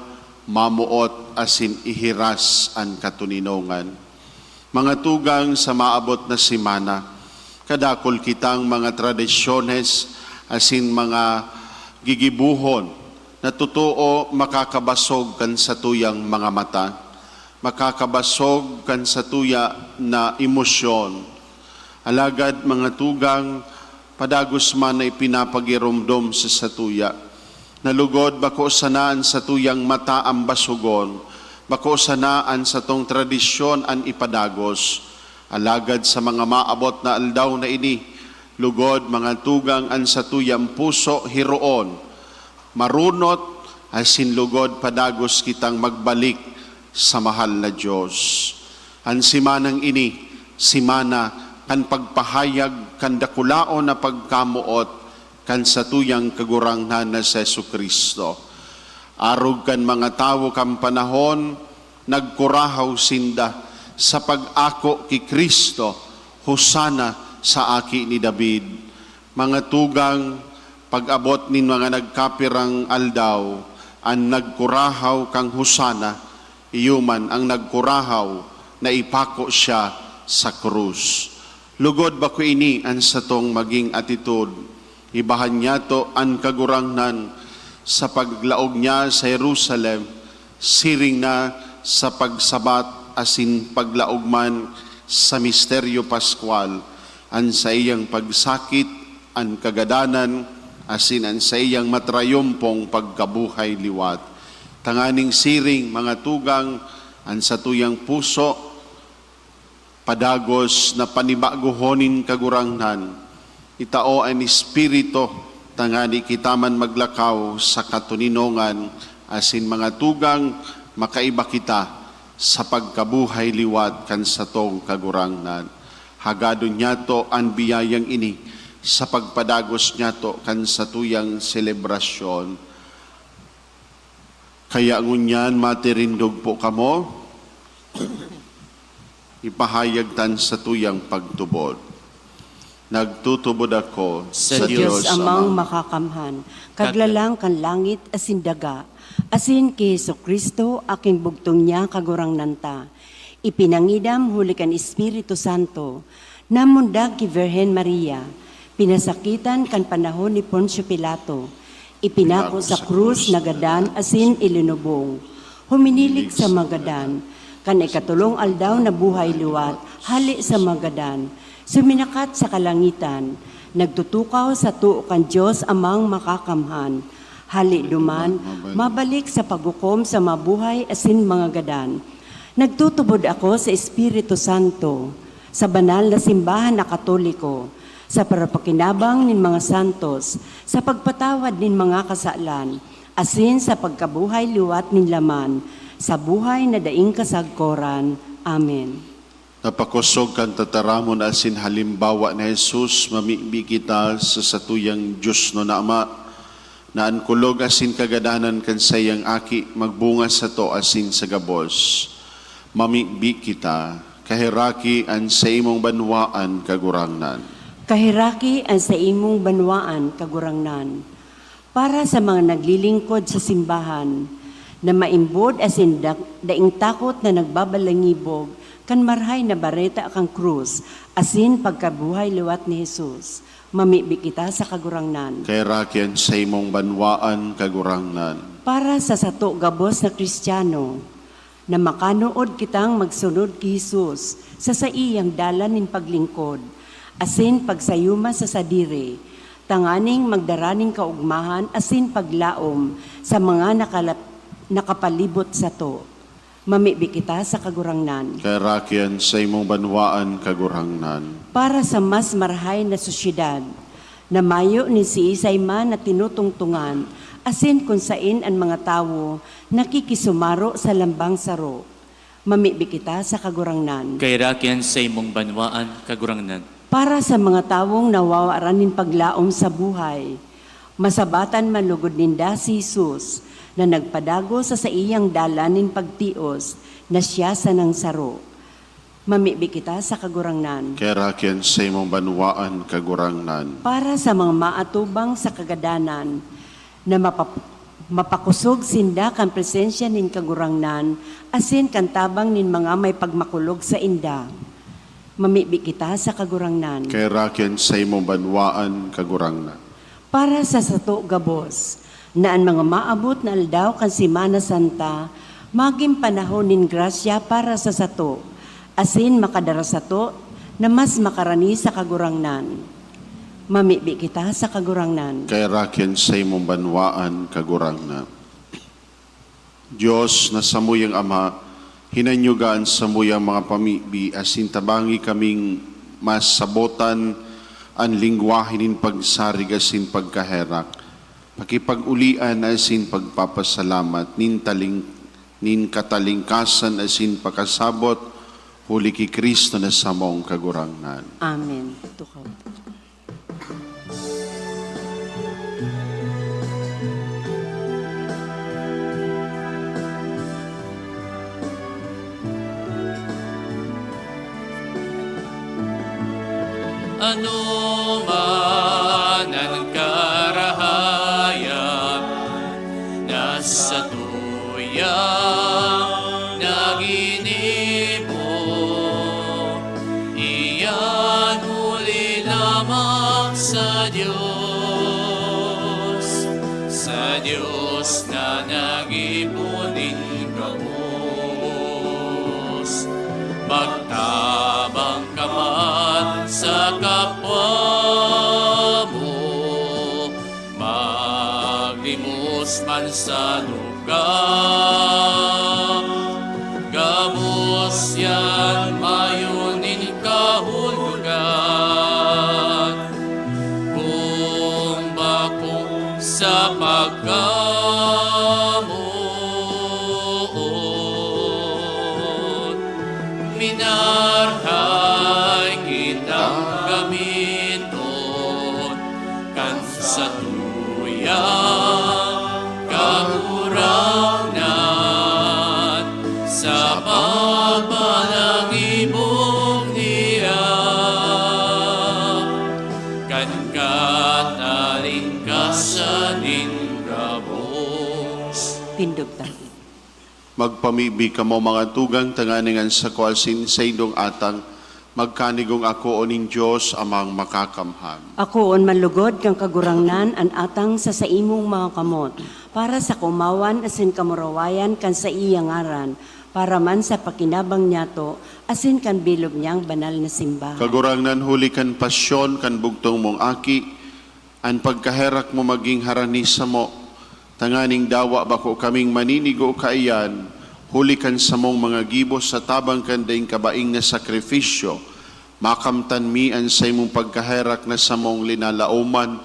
mamoot, asin ihiras an katoninongan. Mga tugang, sa maabot na semana, kadakul kitang mga tradisyones asin mga gigibohon na totoo makakabasog kan satuyang mga mata, makakabasog kan satuya na emosyon. Alagad, mga tugang, padagos man na ipinapagiromdom sa satuya na lugod bako sana an satuyang mata an basogon, bako sana an satong tradisyon an ipadagos. Alagad sa mga maabot na aldaw na ini, lugod, mga tugang, an satuyang puso hiroon, marunot, asin lugod padagos kitang magbalik sa mahal na Dios. An semanang ini, semana kan pagpahayag kan dakulaon na pagkamoot kan satuyang Kagurangnan na si Jesu-Cristo. Arog kan mga tawo kan panahon, nagkurahaw sinda sa pag-ako ki Cristo, "Hosana sa Aki ni David!" Mga tugang, pag-abot nin mga nagkapirang aldaw, an nagkurahaw kan Hosana, iyo man an nagkurahaw na ipako siya sa krus. Lugod bako ini an satong magin atitod. Ibahan niyato an Kagurangnan sa paglaog niya sa Jerusalem, siring na sa pagsabat asin paglaog man sa misteryo paskwal, an saiyang pagsakit, an kagadanan, asin an saiyang matrayompong pagkabuhay liwat. Tanganing siring, mga tugang, an satuyang puso, padagos na panibagohon nin Kagurangnan, itao an Espiritu, tangani kita man maglakaw sa katoninongan, asin, mga tugang, makaiba kita sa pagkabuhay liwat kan satong Kagurangnan. Hagadon niyato an biyayang ini sa pagpadagos niyato kan satuyang selebrasyon. Kaya ngunyan, matirindog po kamo, ipahayag ta an satuyang pagtubod. Nagtutubod ako sa Sa Diyos Diyos Amang Amang. Makakamhan, Kaglalang kan langit asin daga, asin ki Jesu-Cristo, aking bugtong niya, Kagurangnan ta, ipinangidam huli kan Espiritu Santo, namundag ki Birhen Maria, pinasakitan kan panahon ni Poncio Pilato, ipinako sa krus, nagadan asin ilinubong. Huminilig sa mga gadan, kan ikatolong aldaw nabuhay liwat hale sa mga gadan, suminakat sa kalangitan, nagtutukaw sa too kan Dios Amang Makakamhan. Hale duman, mabalik sa paghukom sa mabuhay asin mga gadan. Nagtutubod ako sa Espiritu Santo, sa banal na simbahan na Katoliko, sa parapakinabang nin mga santos, sa pagpatawad nin mga kasalan, asin sa pagkabuhay liwat nin laman, sa buhay na daing kasagkoran. Amen. Napakosog kan tataramon asin halimbawa ni Jesus, mamibi kita sa satuyang Dios na Ama, na an kulog asin kagadanan kan saiyang Aki magbunga sato asin sa gabos. Mamibi kita, kaheraki an saimong banwaan, Kagurangnan. Kaheraki an saimong banwaan, Kagurangnan. Para sa mga naglilingkod sa simbahan, na maimbod asin dak-, daing takot na nagbabalangibog kan Marahay na Bareta kan krus asin pagkabuhay liwat ni Jesus, mamibi kita sa Kagurangnan. Kaheraki an saimong banwaan, Kagurangnan. Para sa sato gabos na Kristiyano, na makanood kitang magsunod ki Jesus sa saiyang dalan nin paglingkod, asin pagsayuma sa sadiri, tanganing magdara nin kaogmahan asin paglaom sa mga nakalap-, nakapalibot sato. Mamibi kita sa Kagurangnan. Kaheraki an saimong banwaan, Kagurangnan. Para sa mas marahay na sosyedad, na mayo nin siisay man na tinutungtungan, asin kun saen an mga tawo nakikisumaro sa lambang saro. Mamibi kita sa Kagurangnan. Kaheraki an saimong banwaan, Kagurangnan. Para sa mga tawong nawawaran nin paglaom sa buhay, masabatan man lugod ninda si Jesus, na nagpadagos sa saiyang dalan nin pagtios, na siya sanang saro. Mamibi kita sa Kagurangnan. Kaheraki an saimong banwaan, Kagurangnan. Para sa mga maatubang sa kagadanan, na mapap-, mapakosog sinda kan presensya nin Kagurangnan asin kan tabang nin mga may pagmakulog sainda. Mamibi kita sa Kagurangnan. Kaheraki an saimong banwaan, Kagurangnan. Para sa sato gabos, na an mga maabot na aldaw kan Semana Santa magin panahon nin grasya para sa sato, asin makadara sato na mas makarani sa Kagurangnan. Mamibi kita sa Kagurangnan. Kaheraki an saimong banwaan, Kagurangnan. Dios na samuyang Ama, hinanyuga an samuyang mga pamibi asin tabangi kaming mas sabotan an lengwahe nin pagsarig asin pagkaherak, pakipag-olian asin pagpapasalamat, nin taling-, nin katalingkasan asin pakasabot, huli ki Cristo na samong Kagurangnan. Amen. Tukaw. Anoman an karahayan na satuyang naginibo, iyan huli lamang sa Dios, sa Dios na nag-ipo nin gabos. Magtabang ka man sa kapwa mo, maglimos man sa lugar, gabos yan mayo nin kahulogan. Kung bakong sa pagkamoot, minarahay kitang gamiton kan satuyang Kagurangnan sa pagpanangibong niya kan katalingkasan nin gabos. Tindog tayo. Magpamibi kamo, mga tugang, tanganing an sako asin saindong atang magkanigong akoon nin Dios Amang Makakamhan. Akoon man lugod kan Kagurangnan an atang sa saimong mga kamot, para sa kaomawan asin kamurawayan kan saiyang ngaran, para man sa pakinabang niyato asin kan bilog niyang banal na simbahan. Kagurangnan, huli kan pasyon kan bugtong mong Aki, an pagkaherak mo magin harani samo, tanganing dawa bako kaming maninigo kaiyan, huli kan samong mga gibo sa tabang kan daing kabaing na sakrifisyo, Makamtan mi an saimong pagkaherak na samong linalaoman,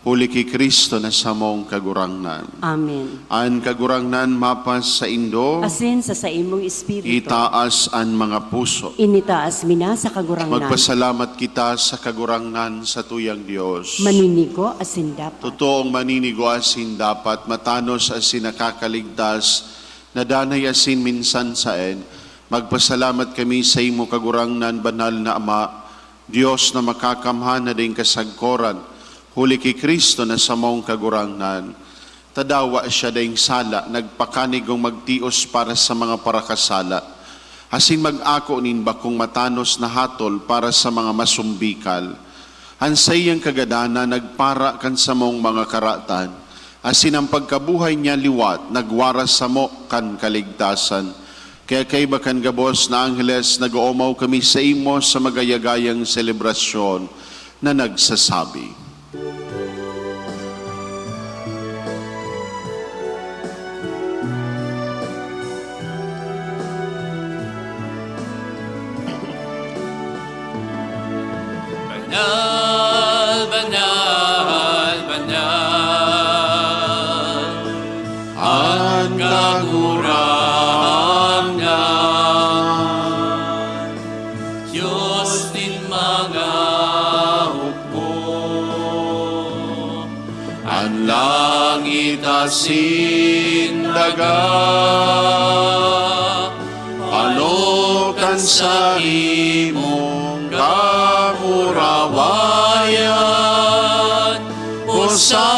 huli ki Cristo na samong Kagurangnan. Amen. An Kagurangnan mapasaindo. Asin sa saimong espiritu. Itaas an mga puso. Initaas mi na sa Kagurangnan. Magpasalamat kita sa Kagurangnan, satuyang Dios. Maninigo asin dapat. Totoong maninigo asin dapat, matanos asin nakakaligtas, na danay asin minsan saen. Magpasalamat kami saimo, Kagurangnan, banal na Ama, Dios na makakamhan na daing kasagkoran, huli ki Cristo na samong Kagurangnan. Tadawa siya daing sala, nagpakanigong magtios para sa mga parakasala, asin mag-ako nin bakong matanos na hatol para sa mga masumbikal. An saiyang kagadanan nagpara kan samong mga karatan, asin an pagkabuhay niya liwat nagwaras samo kan kaligtasan. Kaya kaiba kan gabos na angheles, nag-oomaw kami saimo sa magayagayang selebrasyon na nagsasabi, "Banal, banal, banal, an Kagurangnan, Dios nin mga hukbo. An langit asin daga pano kan saimong kamurawayan. Hosana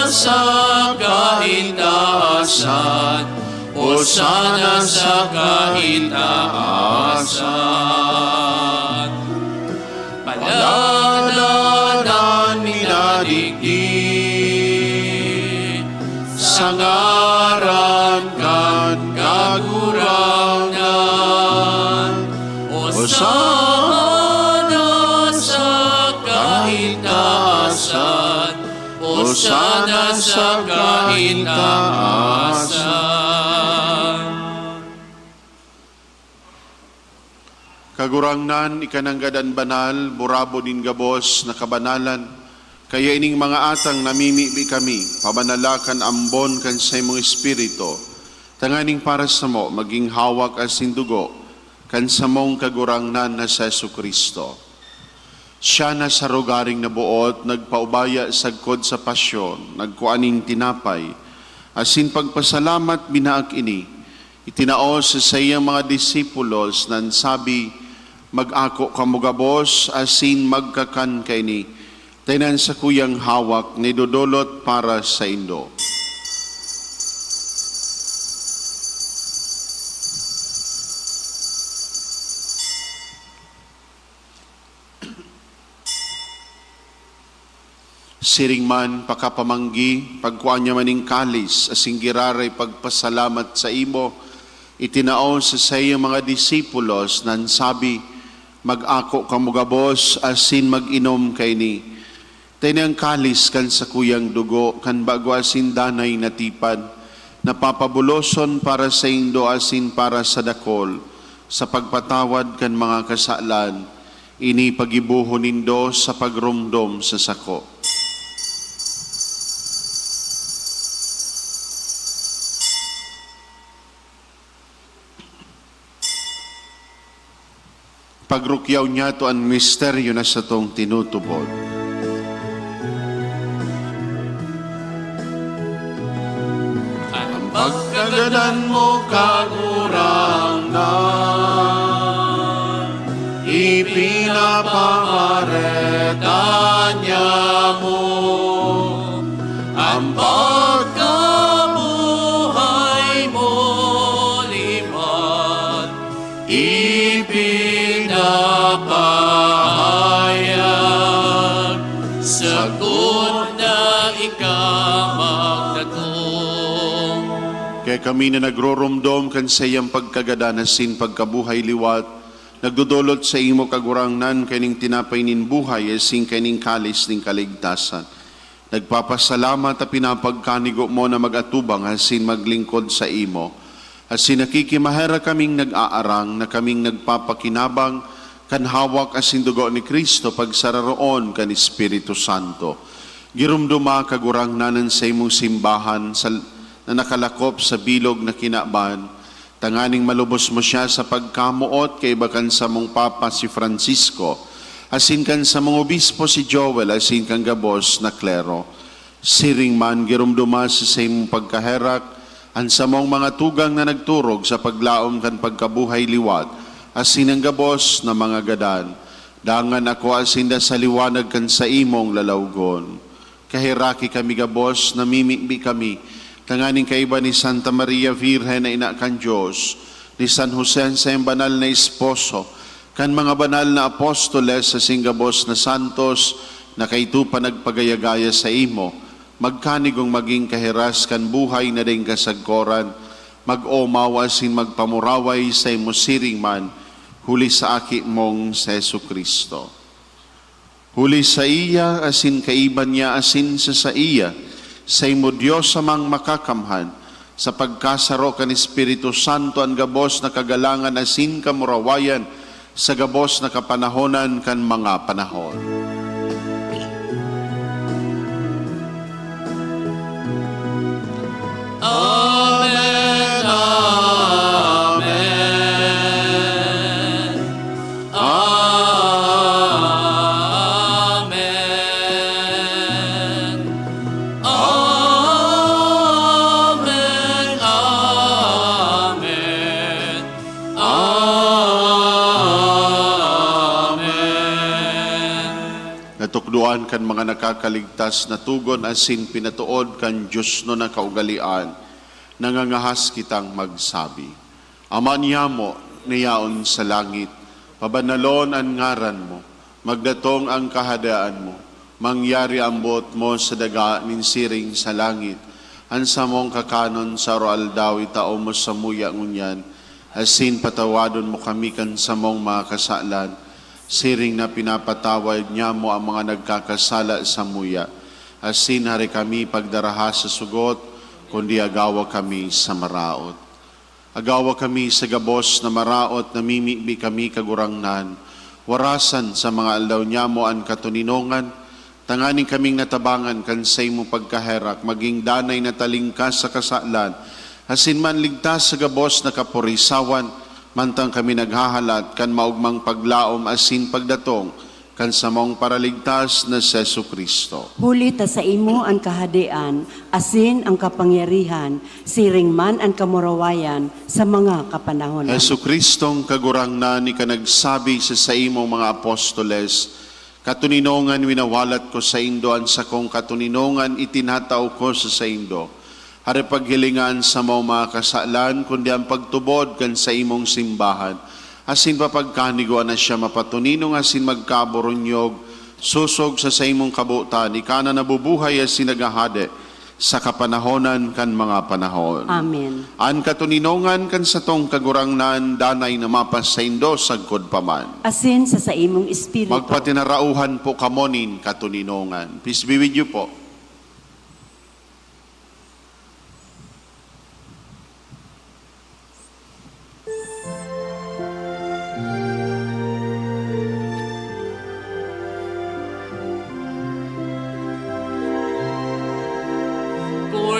sa kaitaasan, Hosana sa kaitaasan. Palad an minadigdi sa ngaran kan Kagurangnan. Hosana sa kaitaasan, Hosana sa kaitaasan. Kagurangnan, ika nanggad an banal, burabod nin gabos na kabanalan. Kaya ining mga atang namimibi kami, pabanala kan ambon kan saimong Espiritu, tanganing para samo magin hawak asin dugo kan samong Kagurangnan na si Jesu-Cristo. Siya na sa rogaring naboot, nagpaubaya sagkod sa pasyon, nagkua nin tinapay, asin pagpasalamat, binaak ini, itinao sa saiyang mga disipulos, na an sabi, "Mag-ako kamo gabos asin magkakan kaini, ta ini an sakuyang hawak na idodolot para saindo." Siring man, pakapamanggi, pagkua niya man nin kalis asin giraray pagpasalamat saimo, itinao sa saiyang mga disipulos, na an sabi, "Mag-ako kamo gabos asin mag-inom kaini. Ta ini an kalis kan sakuyang dugo kan bago asin danay na tipan, na papabuloson para saindo asin para sa dakol, sa pagpatawad kan mga kasalan. Ini pagibohon nindo sa pagromdom sa sako." Pagrukyaw niyato an misteryo na satong tinutubod. An pagkagadan mo, Kagurangnan, ipinapamareta niamo. An pagkabuhay mo liwat ipinapahayag, sagkod na ika magdatong. Kaya kami na nagroromdom kan saiyang pagkagadan asin pagkabuhay liwat, nagdodolot saimo, Kagurangnan, kaining tinapay nin buhay asin kaining kalis nin kaligtasan. Nagpapasalamat ta pinapagkanigo mo na mag-atubang asin maglingkod saimo. Asin nakikimaherak kaming nag-aarang na kaming nagpapakinabang kan hawak asin dugo ni Cristo pagsararoon kan Espiritu Santo. Giromdoma, Kagurangnan, an saimong simbahan sa, na nakalakop sa bilog na kinaban, tanganing malubos mo siya sa pagkamoot kaiba kan samong Papa si Francisco, asin kan samong Obispo si Joel, asin kan gabos na klero. Siring man, giromdoma sa saimong pagkaherak an samong mga tugang na nagturog sa paglaom kan pagkabuhay liwat, asin an gabos na mga gadan. Dangan akoa sinda sa liwanag kan saimong lalawgon. Kaheraki kami gabos, namimibi kami, tanganing kaiba ni Santa Maria Virgen na ina kan Dios, ni San Jose an saiyang banal na esposo, kan mga banal na apostoles asin gabos na santos na kaidto pa nagpagaya-gaya saimo, magkanigong magin kahiras kan buhay na daing kasagkoran, mag-omaw asin magpamuraway saimo siring man, huli sa Aki mong si Jesu-Cristo. Huli saiya, asin kaiba niya, asin sa saiya, saimo Dios Amang Makakamhan, sa pagkasaro kan Espiritu Santo, an gabos na kagalangan asin kamurawayan sa gabos na kapanahonan kan mga panahon. Amen, amen, amen, amen, amen, amen. Natukdoan kan mga nakakaligtas na togon asin pinatood kan diosnon na kaugalean, nangangahas kitang magsabi, Ama niyamo na yaon sa langit, pabanalon an ngaran mo, magdatong an Kahadean mo, mangyari an boot mo sa daga nin siring sa langit. An samong kakanon sa aroaldaw itao mo samuya ngunyan, asin patawadon mo kami kan samong mga kasalan, siring na pinapatawad niyamo an mga nagkakasala samuya. Asin hari kami pagdaraha sa sugot, kundi agawa kami sa maraot. Agawa kami sa gabos na maraot, namimibi kami, Kagurangnan, warasan sa mga aldaw niyamo an katoninongan, tanganing kaming natabangan kan saimong pagkaherak, magin danay na talingkas sa kasalan, asin manligtas sa gabos na kaporisawan, mantang kami naghahalat kan maogmang paglaom asin pagdatong kan samong Paraligtas na si Jesu-Cristo. Huli ta saimo an kahadean, asin an kapangyarihan, siring man an kamurawayan sa mga kapanahonan. Jesu-Cristong Kagurangnan, ika nagsabi sa saimong mga apostoles, "Katoninongan winawalat ko saindo, an sakong katoninongan itinatao ko sa saindo." Hare paghilinga an samong mga kasalan, kundi an pagtubod kan saimong simbahan, asin papagkanigoan na siya mapatoninong asin magkaburunyog, sosog sa saimong kabotan, ika na nabubuhay asin naghahade sa kapanahonan kan mga panahon. Amen. An katoninongan kan satong Kagurangnan danay na mapasaindo sagkod pa man. Asin sa saimong espiritu. Magpatinarauhan po kamo nin katoninongan. Peace be with you po.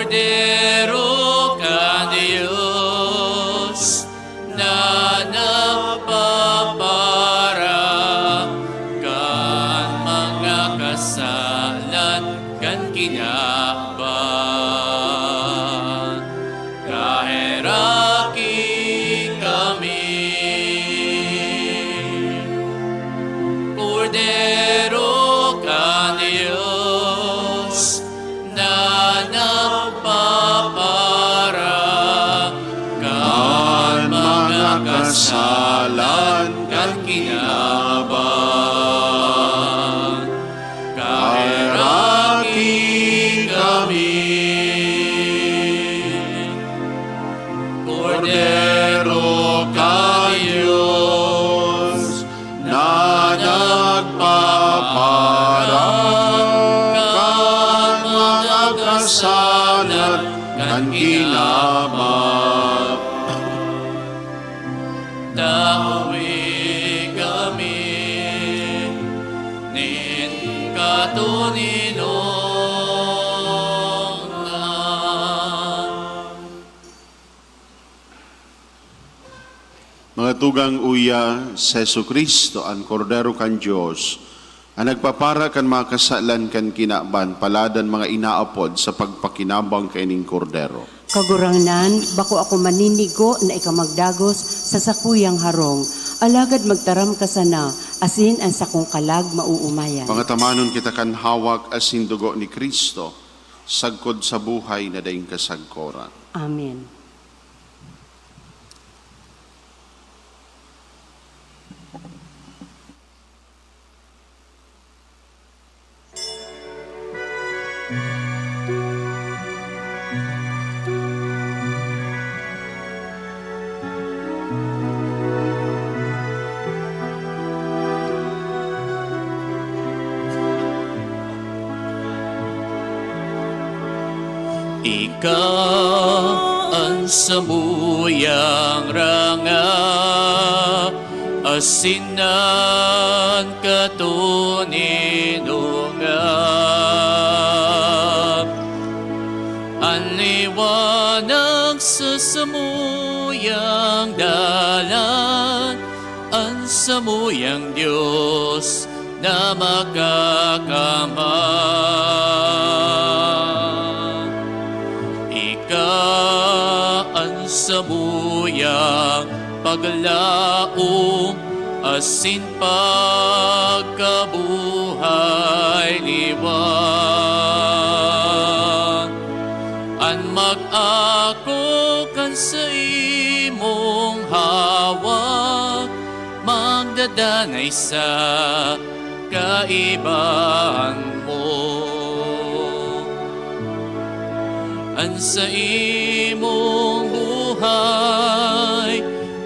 Kordero kan Dios, na nagpapara kan mga kasalan kan kinaban, kaheraki kami. Kordero kan Dios, na nagpapara kan mga kasalan kan kinaban, kaheraki kami. Kordero kan Dios, na nagpapara kan mga kasalan kan kinaban, Nahuwi kami nin katoninongan. Mga tugang, uya, si Jesu-Cristo, an Kordero kan Dios, an nagpapara kan mga kasalan kan kinaban, paladan mga inaapod sa pagpakinabang kaining Kordero. Kagurangnan, bako ako maninigo na ika magdagos sa sakuyang harong, alagad magtaram ka sana, asin an sakong kalag mauumayan. Pangatamanon kita kan hawak asin dugo ni Cristo, sagkod sa buhay na daing kasagkoran. Amen. Ika an samuyang ranga asin an katoninongan, an liwanag sa samuyang dalan, an samuyang Dios na makakaman. Ika an samuyang paglaom asin pagkabuhay liwan. An mag-ako kan saimong hawak, magdadanay sa kaibahan mo. An saimong buhay,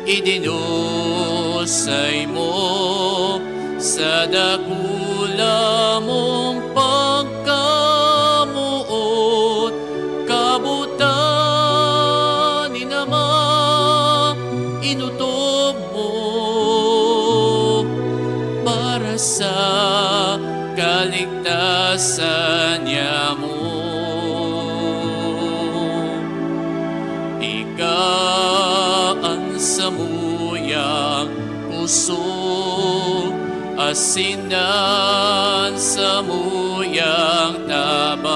idinusay mo sa dakula mong pagkamoot. Kabotan nin Ama, inotob mo para sa kaligtasan niamo. Ika an samuyang pusog asin an samuyang tabang.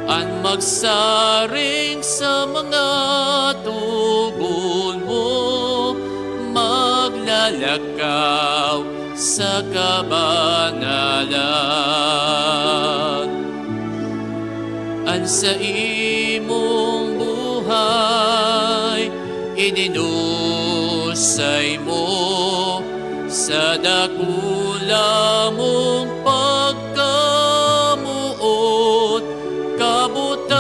An magsaring sa mga togon mo, maglalakaw sa kabanalan. An saimong buhay, idinusay mo sa dakula mong pagkamoot. Kabotan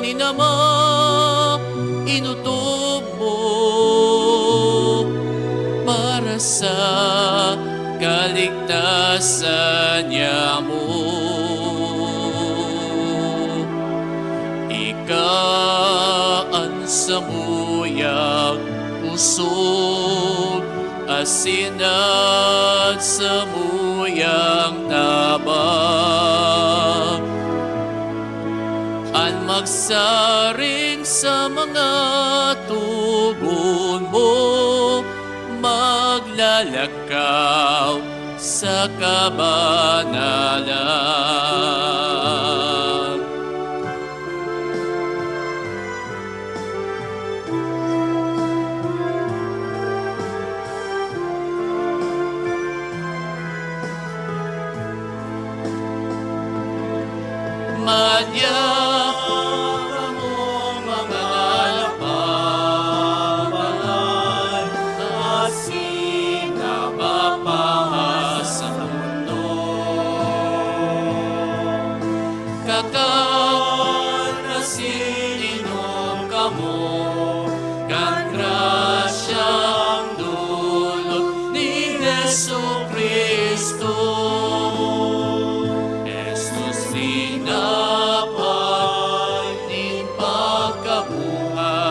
nin Ama, inotob mo para sa kaligtasan niamo. Ika an samuyang pusog asin an samuyang tabang. An magsaring sa mga togon mo, maglalakaw sa kabanalan. Madya kamong mga napapangan asin napapaha sa mundo. Kakan asin inom kamo kan grasyang dulot ni Jesu-Cristo. Jesus, tinapay nin pagkabuhay.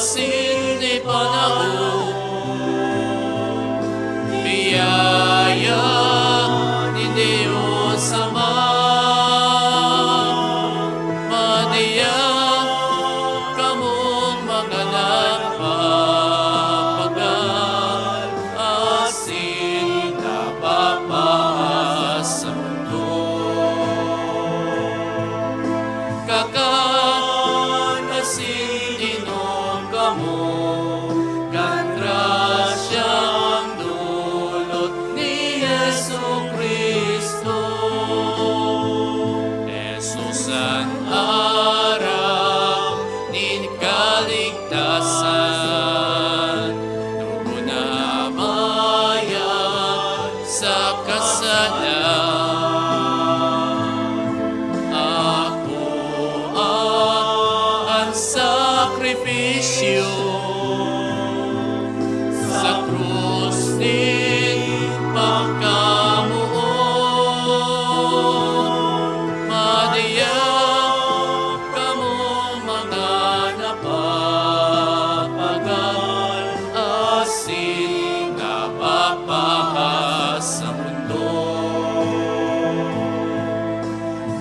Sindi panahon, biyaya ni Dios Ama, madiya kamong mga nagpapagal, asin napapaas sa mundo. Kakan asin inom kamo, kan grasyang dulot ni Jesu-Cristo. Jesus an aram nin kaligtasan, dugo na mayad sa kasalan. Ako an sakripisyo sa krus nin pagkamoot. Madiya kamo mga napapagal asin napapahas sa mundo.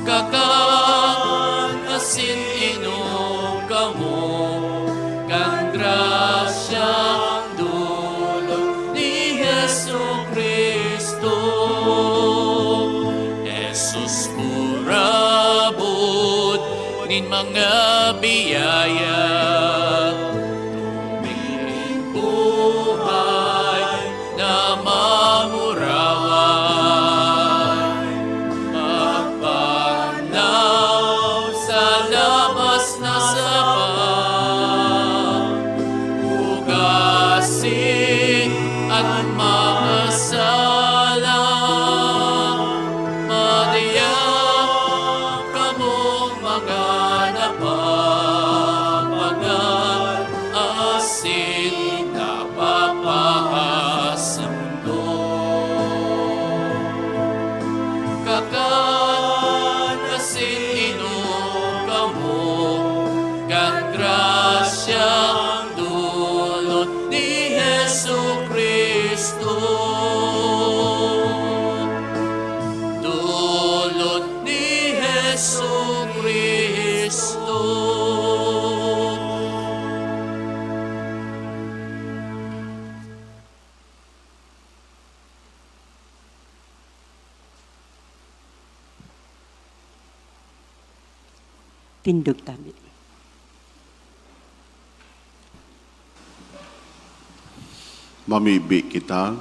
Kakan asin inom kamo kan grasyang dulot ni Jesu-Cristo. Jesus purabot nin mga biyaya, tubig nin buhay na mamuraway. Magpanaw sa labas na saba, hugasin an mga sala. Madiya kamong mga napapagal asin napapahas sa mundo. Kakan asin inom kamo kan grasyang dulot ni Jesu-Cristo. Dulot ni Jesu-Cristo. Tindog tabi. Mamibi kita.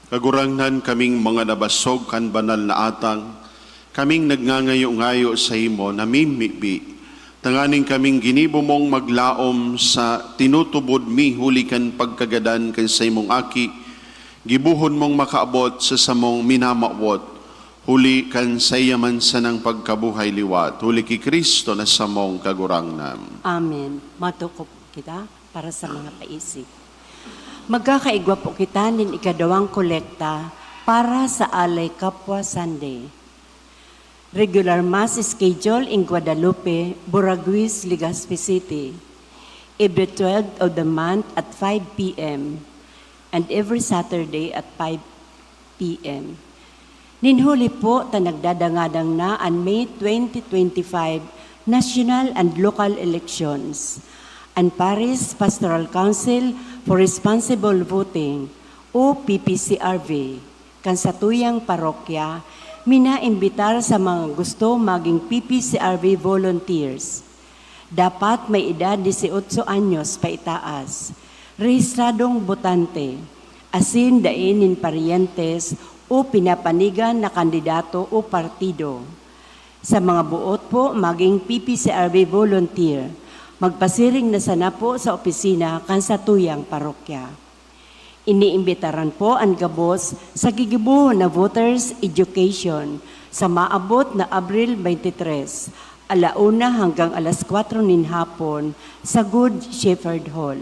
Kagurangnan, kaming mga nabasog kan banal na atang, kaming nagngangayo-ngayo saimo, namimibi, tanganing kaming ginibo mong maglaom sa tinutubod mi huli kan pagkagadan kan saimong Aki, gibohon mong makaabot sa samong minamawot, huli kan saiya man sanang pagkabuhay liwat, huli ki Cristo na samong Kagurangnan. Amen. Matukop kita para sa mga paisip. Magkakaigwa po kita nin ikadawang kolekta para sa Alay Kapwa Sunday. Regular Mass schedule in Guadalupe, Buraguis, Legazpi City, every twelfth of the month at five p m and every Saturday at five p m. Nin huli po ta nagdadangadang na an May twenty twenty-five national and local elections. An Parish Pastoral Council for Responsible Voting o P P C R V kan satuyang parokya, minaimbitar sa mga gusto maging P P C R V volunteers. Dapat may edad dieciocho anyos paitaas, rehistradong botante, asin dai nin paryentes o pinapanigan na kandidato o partido. Sa mga boot po maging P P C R V volunteer, magpasiring na sana po sa opisina kan satuyang parokya. Iniimbitaran po an gabos sa gigibo na voters education sa maabot na Abril twenty-three, ala una hanggang alas kwatro nin hapon sa Good Shepherd Hall.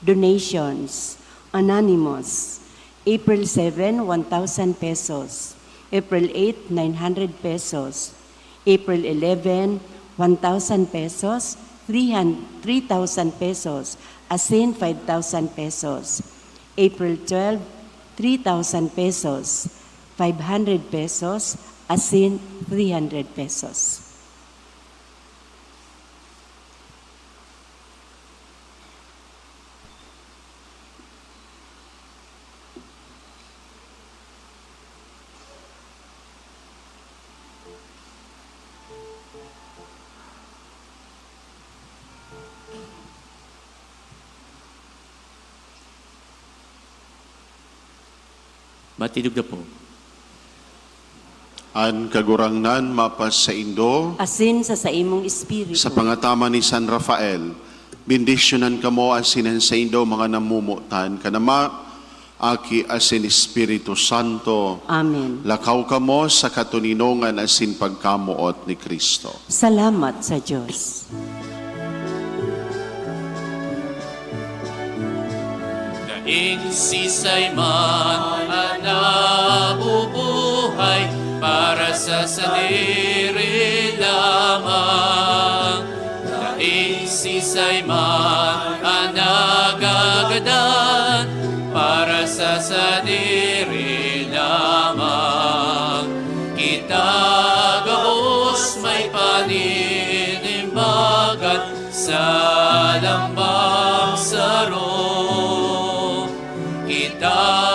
Donations, anonymous, April seven, one thousand pesos, April eight, nine hundred pesos, April eleven, one thousand pesos, three thousand pesos asin five thousand pesos. April twelve, three thousand pesos, five hundred pesos, asin three hundred pesos. Matindog na po. An Kagurangnan mapasaindo. Asin sa saimong espiritu. Sa pangataman ni San Rafael, bendisyonan kamo asin an saindo mga namomotan kan Ama, Aki, asin Espiritu Santo. Amen. Lakaw kamo sa katoninongan asin pagkamoot ni Cristo. Salamat sa Dios. Daing sisay man an nabubuhay para sa sadiri lamang. Daing sisay man an nagagadan para sa sadiri lamang. Kita gabos may paninimbagan sa lambang saro. Kita